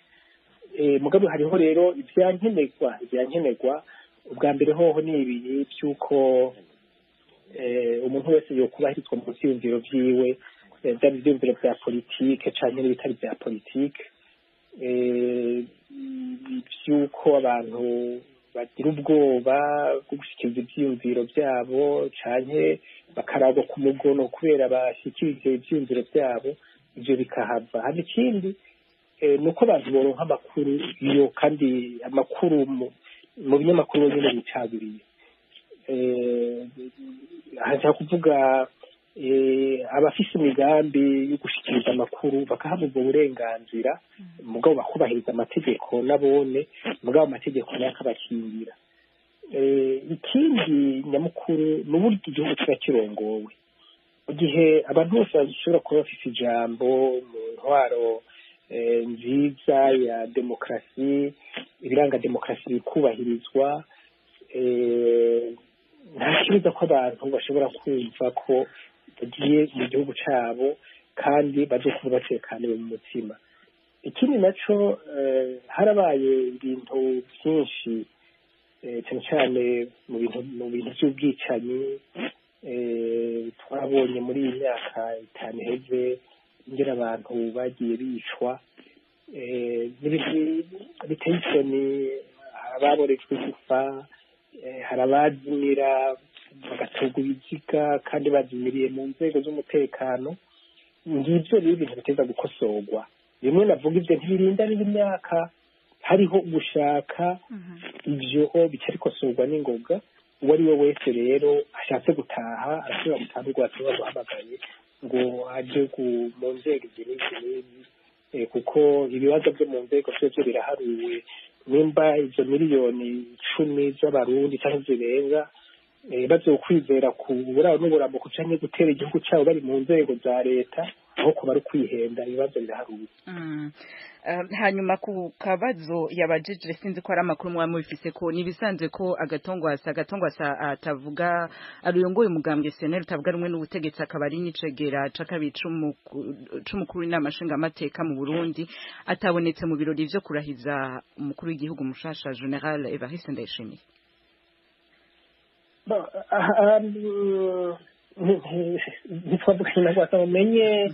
Mugabo hariho rero ivyankenerwa. Ivyankenerwa ubwa mbere hoho ni ibi vy'uko umuntu wese yokubahirizwa mu vyiyumviro vyiwe, vyaba ivyiyumviro vya politike canke n'ibitari vya politike, vy'uko abantu bagira ubwoba bwo gushikiriza ivyiyumviro vyabo canke bakaragwa ku mugono kubera bashikirije ivyiyumviro vyabo, ivyo bikahava. Hama ikindi ni uko abantu boronka amakuru iyo, kandi amakuru mu binyamakuru nyene bicaguriye. Aha nshaka kuvuga abafise imigambi yo gushikiriza amakuru bakahabwa ubwo burenganzira, mugabo bakubahiriza amategeko nabone, mugabo amategeko nayo akabakingira. Ikindi nyamukuru ni uburyo igihugu kiba kirongowe. Mu gihe abantu bose bashobora kuba bafise ijambo mu ntwaro nziza ya demokarasi, ibiranga demokarasi bikubahirizwa, nta kibuza ko abantu bashobora kumva ko bagiye mu gihugu cabo kandi bazokuba batekaniwe mu mutima. Ikindi naco, harabaye ibintu vyinshi, cane cane mu bintu vy'ubwicanyi. Twabonye muri iyi myaka 5 iheze ingene abantu bagiye bicwa, n'ibintu biteye isoni. Hari ababorejwe igufa, hari abazimira bagatorwa ibiziga kandi bazimiriye mu nzego z'umutekano. Ngivyo rero ibintu biteza gukosorwa. Rimwe navuga, ivyo ntibirinda n'imyaka, hariho gushaka, ivyo bica bikosorwa n'ingoga. Uwo ari we wese rero ashatse gutaha arashobora gutaha, nubwo bataba baguhamagaye ngo aje mu nzego izi n'izi n'izi, kuko ibibazo byo mu nzego vyovyo biraharuwe. Nimba izo miliyoni 10 z'Abarundi canke zirenga bazokwizera ku buraro n'uburamuko canke gutera igihugu cabo bari mu nzego za leta. Aho kuba ari kwihenda, ibibazo biraharuye. Hanyuma ku kabazo yabajije, sinzi ko ari amakuru muba mubifise, ko nibisanzwe ko Agatongwasa atavuga aruyongoye umugambwe CNL utavuga rumwe n'ubutegetsi, akaba ari n'icegera ca kabiri c'umukuru w'inama nshingamateka mu Burundi, atabonetse mu birori vyo kurahiza umukuru w'igihugu mushasha, Général Evariste Ndayishimiye. Bon, ntitwavuganye na Rwasa mumenye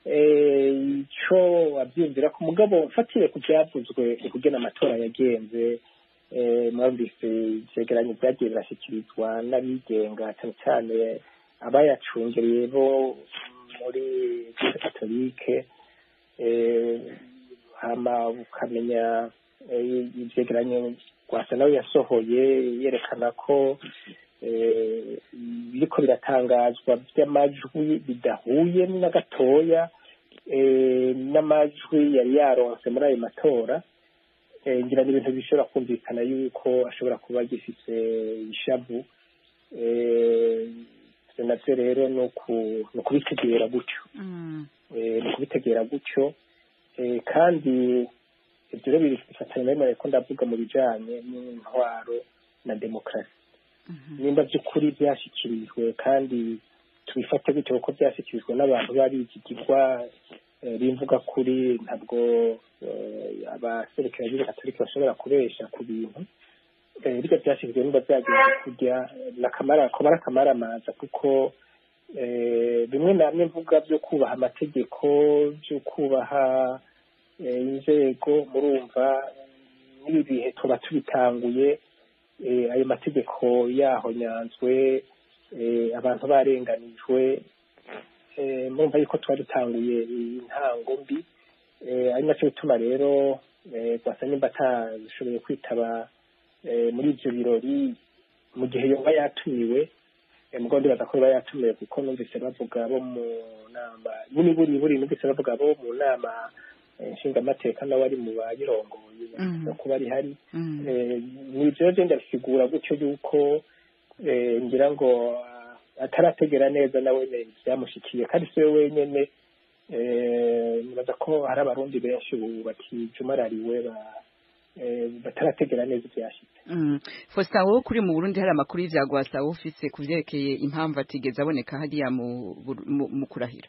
ico avyiyumvira ku mugabo. Mfatire ku vyavuzwe ukugena amatora yagenze, mwumvise ivyegeranyo vyagiye birashikirizwa n'abigenga, cane cane abayacungereye bo muri Eglise Catholique, hama ukamenya ivyegeranyo Rwasa nawe yasohoye yerekana ko biriko biratangazwa vy'amajwi bidahuye na gatoya n'amajwi yari yaronse muri ayo matora. Ngira ni ibintu bishobora kumvikana yuko ashobora kuba agifise ishavu. Navyo rero ni ukubitegera gutyo, ni ukubitegera gutyo. Kandi ibyo rero bifatanya na bimwe ko ndavuga mu bijanye n'intwaro na demokarasi. Nimba by'ukuri byashyikirijwe, kandi tubifate gutyo kuko byashyikirijwe n'abantu b'abizigirwa b'imvuga kuri, ntabwo abaserukira Gatolika bashobora kubesha ku bintu birya byashyikirijwe. Nimba byagenze kujya nakamara komara akamaramaza, kuko bimwe na bimwe mvuga byo kubaha amategeko, byo kubaha inzego, murumva n'ibi bihe tuba tubitanguye, ayo mategeko yaho nyanzwe, abantu barenganijwe, murumva yuko tuba dutanguye intango mbi. Ari nacyo bituma rero Rwasa nimba atashoboye kwitaba muri ivyo birori mu gihe yoba yatumiwe, mugabo ndibaza ko yoba yatumiwe, kuko numvise bavuga bo mu nama n'imiburiburi, numvise bavuga bo mu nama nshingamateka nawe ari mu bayirongoye no kuba ari hari. Ni ivyo rero ndabisigura gutyo yuko ngira ngo atarategera neza nawe vyamushikiye, kandi si we wenyene. Nibaza ko hari Abarundi benshi ubu bakijumarariwe, batarategera neza ivyashitse. Faustin, wowe kuri mu Burundi, hari amakuru y'ivya Rwasa ufise ku vyerekeye impamvu atigeze aboneka hariya mu kurahira?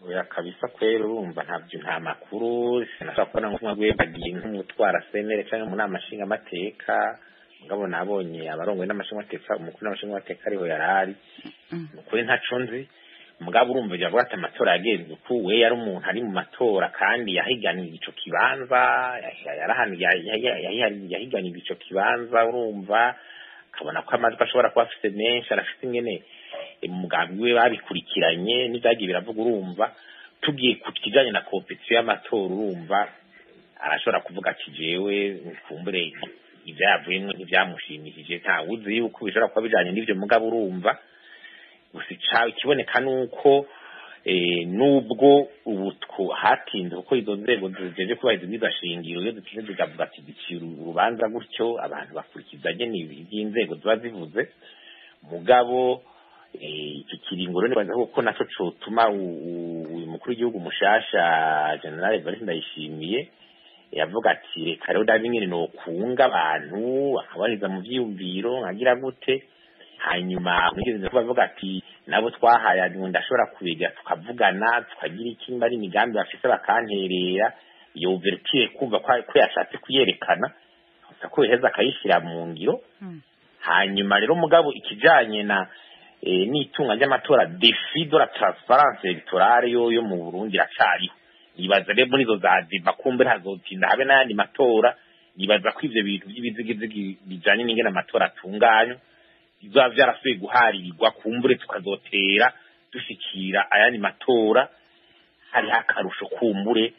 Oya kabisa kwera, urumva ntabyo, nta makuru. Sinashobora kubona nk'umwe bagiye nk'umutwara CNL cyangwa mu nama nshingamateka, mugabo nabonye abarongoye n'amashingamateka, umukuru n'amashingamateka ariho yarari. Ni ukuri ntaco nzi. Mugabo urumva yavuga ati amatora yagenze uku, we yari umuntu ari mu matora kandi yahiganiye ico kibanza, yahiganiye ico kibanza. Urumva akabona ko amajwi ashobora kuba afise menshi, arafise ingene umugambi we babikurikiranye n'ivyagiye biravuga. Urumva tugiye ku kijanye na compétition y'amatora, urumva arashobora kuvuga ati jewe nkumbure ivyavuyemwo ntivyamushimishije, ntawuzi yuko bishobora kuba bijanye n'ivyo. Mugabo urumva gusa ikiboneka nuko nubwo ubu hatinze, kuko izo nzego zijeje kubahiriza ibwirizwa shingiro iyo zitinze zikavuga ati gicira urubanza gutyo, abantu bakurikiza nyene ivy'inzego ziba zivuze. Mugabo iki kiringo rero nibaza ko naco cotuma uyu mukuru w'igihugu mushasha, Général Evariste Ndayishimiye, yavuga ati reka rero ndabe ingene nokunga abantu bakabaniza mu vyiyumviro, nkagira gute. Hanyuma nigeze kuba avuga ati nabo twahaye ndashobora kubegera, tukavugana, tukagira iki, nimba ari imigambi bafise bakanterera. Iyo ouverture kumva ko yashatse kuyerekana gusa ko yoheza akayishyira mu ngiro. Hanyuma rero mugabo ikijanye na n'itunga ry'amatora, défi de la transparence électorale yo mu Burundi iracariho. Nibaza rero muri izo za débats kumbe ntazotinda habe n'ayandi matora. Nibaza ko ivyo bintu by'ibizigizigi bijanye n'ingene amatora atunganywa bizoba vyarasubiye guharirwa, kumbure tukazotera dushikira ayandi matora hariho akarusho, kumbure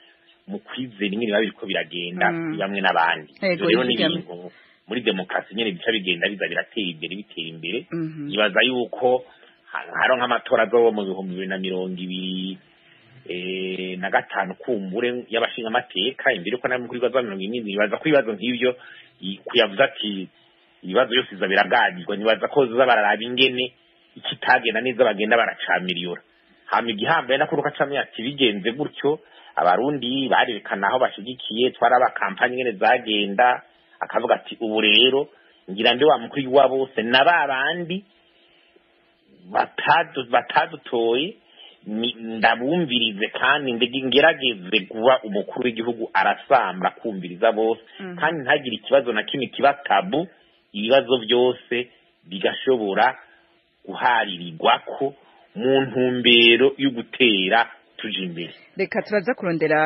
mu kwizera ingene biba biriko biragenda kuri bamwe n'abandi. Ivyo rero ni ibintu muri demokarasi nyene bica bigenda biza biratera imbere, bitera imbere. Nibaza yuko haro nk'amatora azoba mu 2025, kumbure y'abashingamateka, imbere yuko namwe kuri bibazo 70, nibaza ko ibibazo nk'ivyo kuyavuza ati ibibazo byose biza biraganirwa. Nibaza ko ziza bararaba ingene ikitagenda neza bagenda baracamiriyora. Hama igihambaye nakuruka camye ati bigenze gutyo, abarundi barerekana aho bashigikiye, twaraba kampanye nyene zagenda, akavuga ati ubu rero ngira ndi wa mukuru wa bose na babandi batadutoye ndabumvirize kandi ngerageze kuba umukuru w'igihugu arasambra kumviriza bose, kandi ntagire ikibazo na kimwe kiba tabu, ibibazo byose bigashobora guharirirwako mu ntumbero yo gutera tuja imbere. Reka turaza kurondera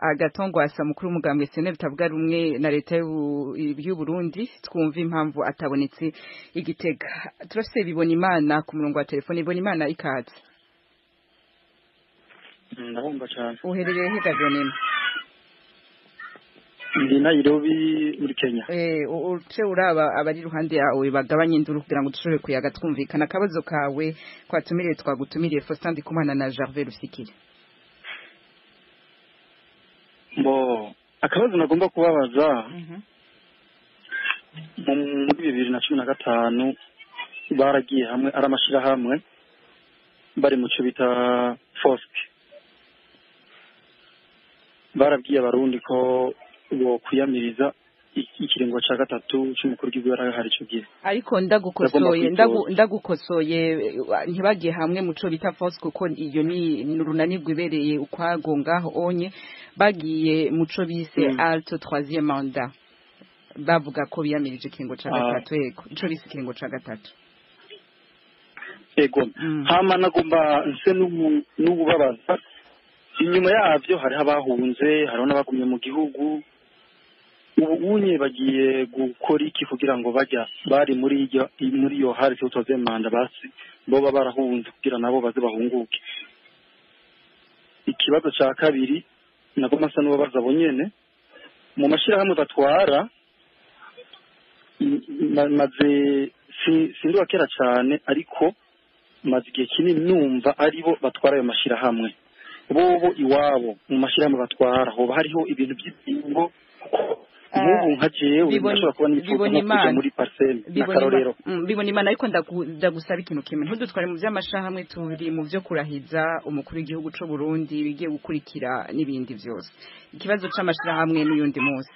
agatongwasa mukuru w'umugambwe SNL bitavuga rumwe na leta y'u Burundi, twumva impamvu atabonetse igitega. Turafise Bibona Imana ku murongo wa telefone. Bibona Imana, ikaze. Ndabumva cyane. Uherereye he Gabonema? Ndi Nairobi muri Kenya. Uce uraba abari iruhande yawe bagabanye induru kugira ngo dushobore kuyaga twumvikana. Akabazo kawe kwatumiriye twagutumiriye Faustin Ndikumana na Gervais Rufikiri. Bo akabazo nagomba kubabaza, muri 2015 baragiye hamwe ari amashirahamwe bari mu cyo bita FOSC, barabwiye abarundi ko bo kwiyamiriza ikiringo ca gatatu c'umukuru w'igihugu yarahari ico gihe. Ariko ndagukosoye, ndagukosoye, ntibagiye hamwe muco bita FOSC kuko iyo ni urunani rwibereye ukwago ngaho onye, bagiye muco bise alto troisième mandat, bavuga ko biyamirije ikiringo ca gatatu. Yego, ico bise ikiringo ca gatatu. Ego, hama nagomba nse n'ububabaza inyuma yavyo hariho abahunze, hariho n'abagumye mu gihugu. Ubu unye bagiye gukora iki kugira ngo bajya bari muri iyo hari troisième mandat basi boba barahunze kugira nabo baze bahunguke? Ikibazo ca kabiri nagomba nsa n'ubabaza bonyene, mu mashirahamwe batwara maze sinduwa kera cane, ariko maze igihe kinini numva aribo batwara ayo mashirahamwe. Bobo iwabo mu mashirahamwe batwara hoba hariho ibintu by'ibingo? Nk'ubu nka jewe ndashobora kuba nifuza nko kuja muri parcelle na Karorero. Bibona Imana, ariko ndagusaba ikintu kimwe, ntudutware mu by'amashirahamwe, turi mu byo kurahiza umukuru w'igihugu c'u Burundi bigiye gukurikira n'ibindi byose. Ikibazo c'amashirahamwe n'uyundi munsi.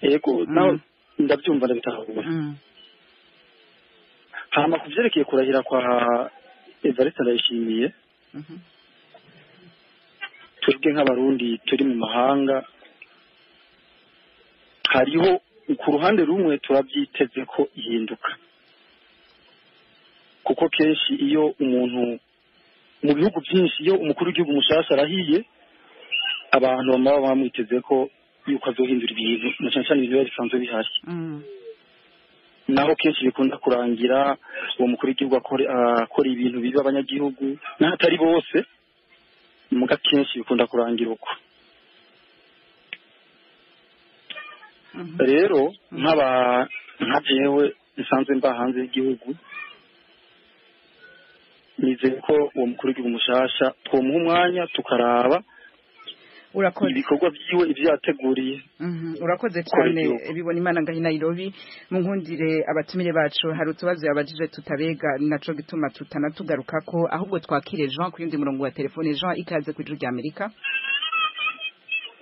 Yego, nawe ndabyumva ndabitahura. Hama kuvyerekeye kurahira kwa Evariste Ndayishimiye, twebwe nk'abarundi turi mu mahanga, hariho ku ruhande rumwe turabyiteze ko ihinduka, kuko kenshi iyo umuntu mu bihugu byinshi iyo umukuru w'igihugu mushasha arahiye, abantu baba bamwiteze ko yuko azohindura ibintu, na cyane cyane ibintu biba bisanzwe bihari. Naho kenshi bikunda kurangira uwo mukuru w'igihugu akora ibintu biba abanyagihugu n'ahatari bose, muga kenshi bikunda kurangira uko. Rero nka jewe nsanzwe mba hanze y'igihugu, nizeye ko uwo mukuru w'igihugu mushasha twomuha umwanya tukaraba Urakoze. Ibikorwa byiwe ibyo yateguriye. Urakoze cyane Bibona Imana ngahi Nairobi. Munkundire abatumire bacu hari utubazo yabajije tutabega, naco gituma tutanatugaruka ko, ahubwo twakire Jean ku yundi murongo wa telefone. Jean, ikaze ku Ijwi rya Amerika.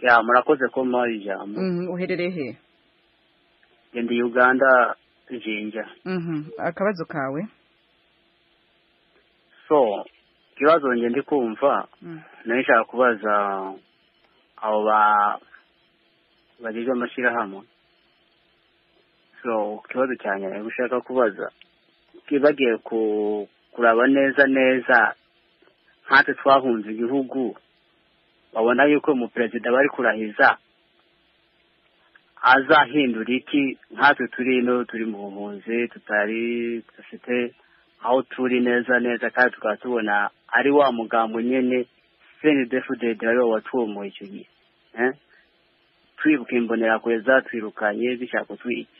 Ya, murakoze ko mpa ijambo. Uherereye he? Ndi Uganda, Jinja. Akabazo kawe? So ikibazo nje ndi kumva, nari kubaza abo bagize amashirahamwe. So ikibazo cyanjye nari gushaka kubaza, bagiye kuraba neza neza nkatwe twahunze igihugu, babona yuko umuperezida bari kurahiza azahindura iki nkatwe turi ino turi mu buhunzi, tutari dufite aho turi neza neza, kandi tukaba tubona ari wa mugambo nyene CNDD-FDD ariwo watwomoye icyo gihe. Twibuka imbonerakure zatwirukanye zishaka kutwica.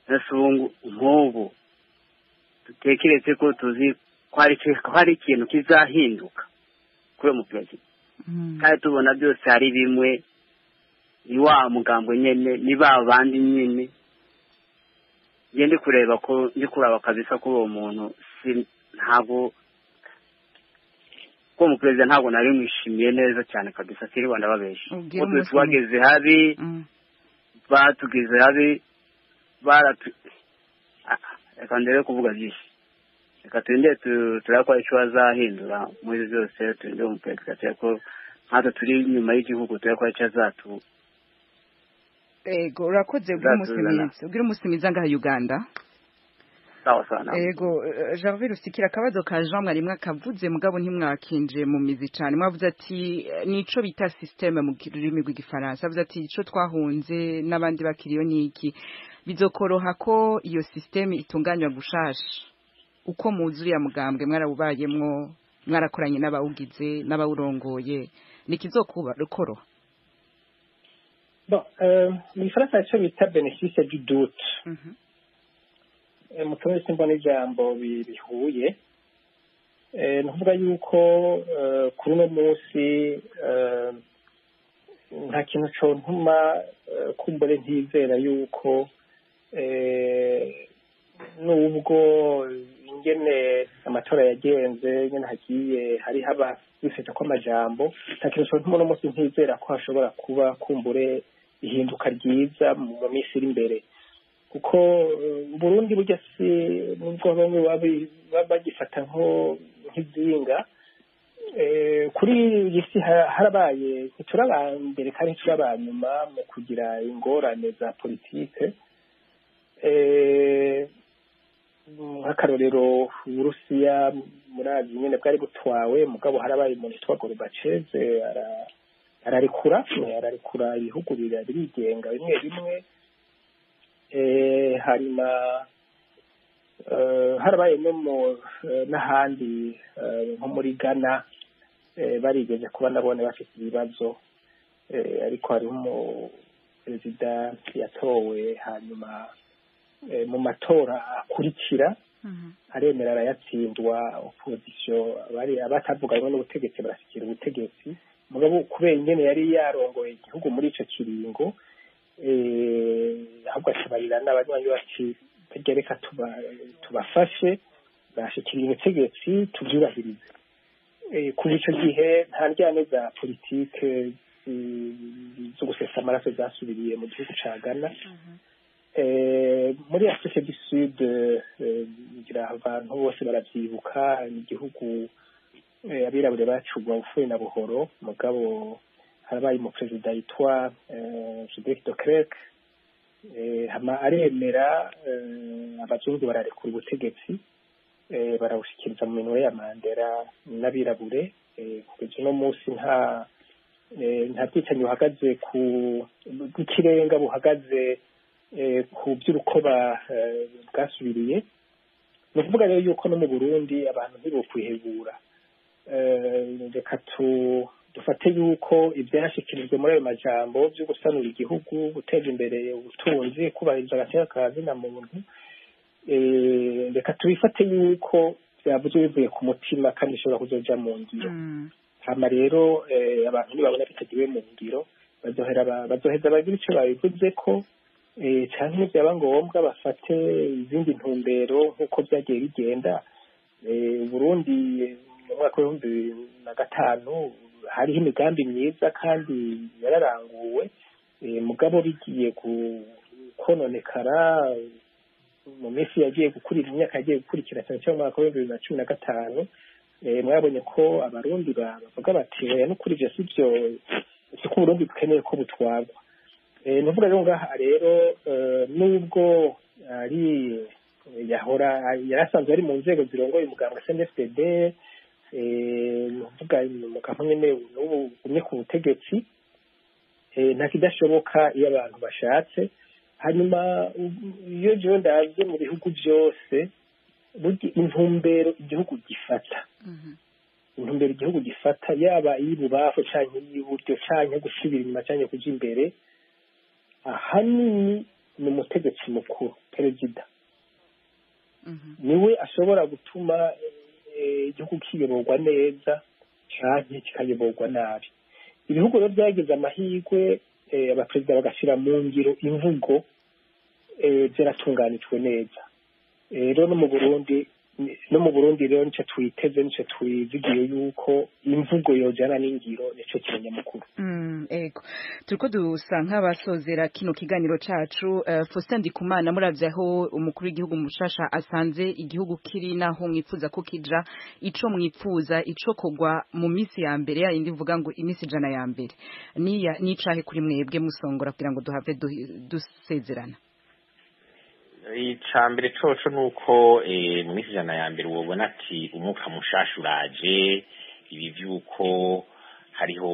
Ese ubu nk'ubu dutekereze ko tuzi ko hari ikintu kizahinduka kuri uwo muperezida, kandi tubona byose ari bimwe, ni wa mugambo nyene, ni ba bandi nyene. Nge ndi kureba ko ndi kuraba kabisa ko uwo muntu ntabwo ko umuperezida ntabwo nari mwishimiye neza cyane kabisa, siriwa ndababesha. Ko twe twageze habi, batugeze habi, baratu reka ndebe kuvuga byinshi, reka turinde turakora icyo azahindura muri byose, turinde umuperezida turebe ko nkatwe turi inyuma y'igihugu, turebe ko icyo azatu. Ego, urakoze, ubwira umusimizi ngaha Uganda. Sawa sawa. Ego, Gervais Rusikira, akabazo ka Jean mwari mwakavuze mugabo ntimwakinje mu mizi cyane. Mwavuze ati nico bita système mu rurimi rw'igifaransa, avuze ati ico twahunze n'abandi bakiriyo niki bizokoroha ko iyo système itunganywa gushasha uko muzuriya mugambwe mwarawubayemwo, mwarakoranye n'abawugize n'abawurongoye, nikizokuba rukoroha? Bon, mu gifaransa icyo bita bénéfice du doute, mu kirundi simbona ijambo bihuye. Ni ukuvuga yuko kuri uno munsi nta kintu contuma kumbure ntizera yuko nubwo ingene amatora yagenze nyene hagiye hari haba bifite ko amajambo, nta kintu contuma uno munsi ntizera ko hashobora kuba kumbure ihinduka ryiza mu minsi iri imbere, kuko Burundi burya si nubwo bamwe bagifata nko nk'izinga kuri iyi si, harabaye ntituraba mbere kandi ntituraba nyuma mu kugira ingorane za politike. Nk'akarorero, Uburusiya murazi nyene bwari butwawe, mugabo harabaye umuntu yitwa Gorbachev ararekura ibihugu birigenga bimwe bimwe. Hanyuma harabaye no mu n'ahandi nko muri Ghana, barigeze kuba nabone bafite ibibazo, ariko hariho umuperezida yatowe, hanyuma mu matora akurikira aremera arayatsindwa, opposition bari abatavuga rumwe n'ubutegetsi barashyikira ubutegetsi, mugabo kubera ingene yari yarongoye igihugu muri ico kiringo, ahubwo acabarira n'abanywanyi bati barya reka tubafashe bashikiriye ubutegetsi tubyubahirize. Kuva ico gihe nta ndyane za politike zo gusesa amaraso zasubiriye mu gihugu ca Ghana. Muri Afrique du Sud, ngira abantu bose baravyibuka, ni igihugu abirabure bacugwa bufuye na buhoro, mugabo harabaye umuperezida yitwa Frédéric de Klerk, hama aremera, abazungu bararekura ubutegetsi, barawushikiriza mu minwe ya Mandela n'abirabure. Kugeza uno munsi nta bwicanyi buhagaze ku bw'ikirenga buhagaze ku by'urukoba bwasubiriye. Ni ukuvuga rero yuko no mu Burundi abantu ntibokwihebura. Reka dufate yuko ibyashikirijwe muri ayo majambo byo gusanura igihugu, guteza imbere ubutunzi, kubahiriza agateka ka zina muntu, reka tubifate yuko byavuzwe bivuye ku mutima kandi bishobora kuzoja mu ngiro. Hama rero abantu nibabona bitagiwe mu ngiro bazoheza bagira ico babivuze ko, canke nivyaba ngombwa bafate izindi ntumbero nk'uko vyagiye bigenda. Burundi mu mwaka w'2005 hariho imigambi myiza kandi yararanguwe, mugabo bigiye kononekara mu minsi yagiye gukurira, imyaka yagiye gukurikira, cyane cyane mu mwaka w'2015. Mwabonye ko abarundi bavuga bati oya n'ukuri ivyo sivyo, siko Uburundi bukeneye ko butwarwa. Nuvuga rero ngaha rero nubwo ari yahora yarasanzwe ari mu nzego zirongoye umugambwe CNDD-FDD, nuvuga mu nyene n'ubu umwe ku butegetsi, nta kidashoboka iyo abantu bashatse. Hanyuma iyo jewe ndavye mu bihugu byose, burya intumbero igihugu gifata, intumbero igihugu gifata yaba iy'ibubafu canke iy'iburyo canke gusubira inyuma canke kuja imbere, ahanini ni umutegetsi mukuru perezida niwe ashobora gutuma igihugu kiyoborwa neza canke kikayoborwa nabi. Ibihugu rero byagize amahirwe abaperezida bagashira mu ngiro imvugo byaratunganijwe neza. Rero no mu Burundi rero nico twiteze, nico twizigiye yuko imvugo yojana n'ingiro, nico kimenyamukuru. Ego, turiko dusa nk'abasozera kino kiganiro cacu. Faustin Ndikumana, muravye aho umukuru w'igihugu mushasha asanze igihugu kiri naho mwipfuza ko kija, ico mwipfuza ico kogwa mu misi ya mbere ya indi mvuga ngo imisi 100 ya mbere niya nicahe kuri mwebwe musongora kugira ngo duhave dusezerana? Icambere coco nuko mu minsi 100 ya mbere wobona ati umwuka mushasha uraje, ibi vyuko hariho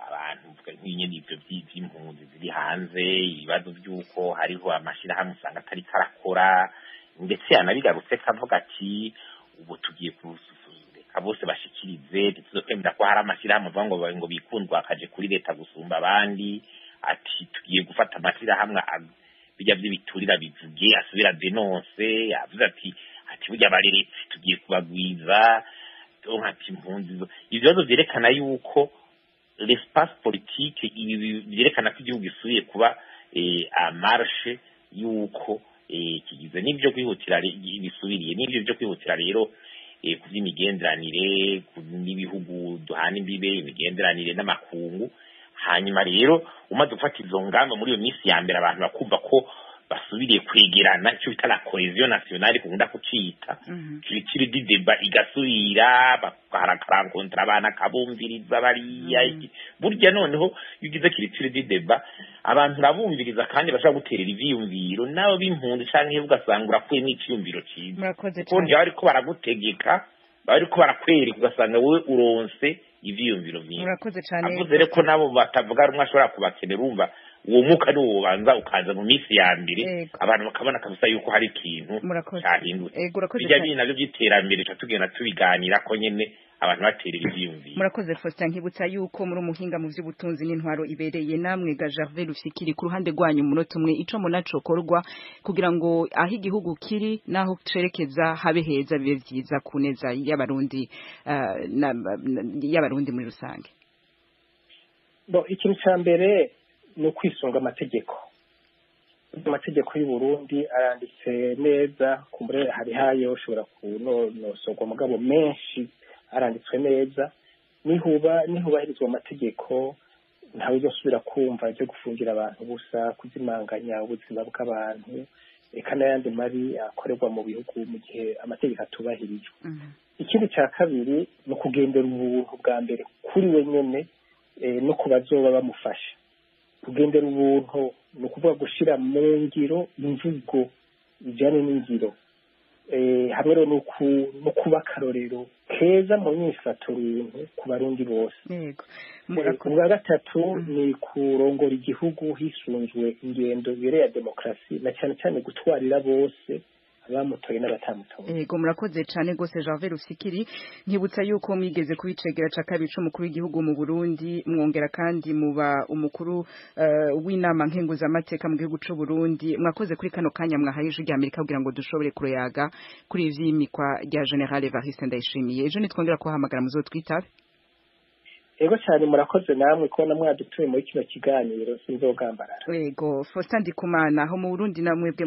abantu nk'inyene ivyo vy'impunzi ziri hanze, ibibazo vy'uko hariho amashirahamwe usanga atari karakora, ndetse yanabigarutse kavuga ati ubu tugiye kureka bose bashikirize, ntituzokwemera ko hari amashirahamwe avuga ngo bikundwa akaje kuri leta gusumba abandi, ati tugiye gufata amashirahamwe bijya by'ibiturira bivuge asubira denonse, yavuze ati burya bareretse tugiye kubagwiza, donc ati impunzi. Ibibazo vyerekana yuko l'espace politique, ibi vyerekana ko igihugu gisubiye kuba en marche, yuko kigize n'ibyo kwihutira bisubiriye, n'ibyo byo kwihutira rero ku vy'imigenderanire n'ibihugu duhana imbibe, imigenderanire n'amakungu. Hanyuma rero umaze gufata izo ngamba muri iyo minsi ya mbere, abantu bakumva ko basubiriye kwegerana, icyo bita la cohesion nationale kunda kucita culture du débat igasubira, bakarankontra abana kabumviriza bariya. Burya noneho iyo ugize culture du débat abantu urabumviriza kandi bashobora guterera ivyiyumviro nabo b'impunzi, canke ugasanga urakuyemwo iciyumviro ciza, kuko bariko baragutegeka, bariko barakwereka, ugasanga wowe uronse ivyiyumviro vyinshi. Murakoze cyane. Avuze rero ko nabo batavuga rumwe ashobora kubakenera, urumva uwo mwuka niwo ubanza ukaza mu minsi ya mbere, abantu bakabona kabisa yuko hari ikintu cyahindutse. Bijya bindi navyo by'iterambere tuca tugenda tubiganira ko nyene abantu baterera ivyiyumviro. Murakoze Faustin. Nkibutsa yuko muri umuhinga mu vy'ubutunzi n'intwaro ibereye, namwe ga Gervais Rufyikiri, ku ruhande rwanyu umunota umwe, ico munacokorwa kugira ngo aho igihugu kiri naho cerekeza habe heza, bibe vyiza ku neza y'abarundi y'abarundi muri rusange. Bo ikintu ca mbere ni ukwisunga amategeko. Amategeko y'u Burundi aranditse neza, kumbure hari hayo ushobora kunonosorwa, mugabo menshi aranditswe neza. Nihubahirizwa amategeko, ntawe uzosubira kumva ibyo gufungira abantu busa, kuzimanganya ubuzima bw'abantu, eka n'ayandi mabi akorerwa mu bihugu mu gihe amategeko atubahirijwe. Ikindi cya kabiri ni ukugendera ubuntu bwa mbere kuri we nyene no ku bazoba bamufasha. Kugendera ubuntu ni ukuvuga gushira mu ngiro imvugo ijyanye n'ingiro, hamwe rero no kuba akarorero keza mu myifato runtu ku barundi bose. Ubwa gatatu ni kurongora igihugu hisunzwe ingendo ibereye ya demokarasi, na cyane cyane gutwarira bose abamutoye n'abatamutoye. Yego, murakoze cyane gose Gervais Rufyikiri. Nkibutsa yuko mwigeze kubicegera ca kabiri c'umukuru w'igihugu mu Burundi, mwongera kandi muba umukuru w'inama nkenguzamateka mu gihugu c'u Burundi. Mwakoze kuri kano kanya mwahaye Ijwi rya Amerika kugira ngo dushobore kuroyaga kuri ivyimikwa rya General Evariste Ndayishimiye. Ejo nitwongera kubahamagara muzotwitabe. Ego cyane, murakoze namwe kubona mwadutuye muri kino kiganiro, sinzogambarara. Yego, Faustin Ndikumana, aho mu Burundi namwebwe.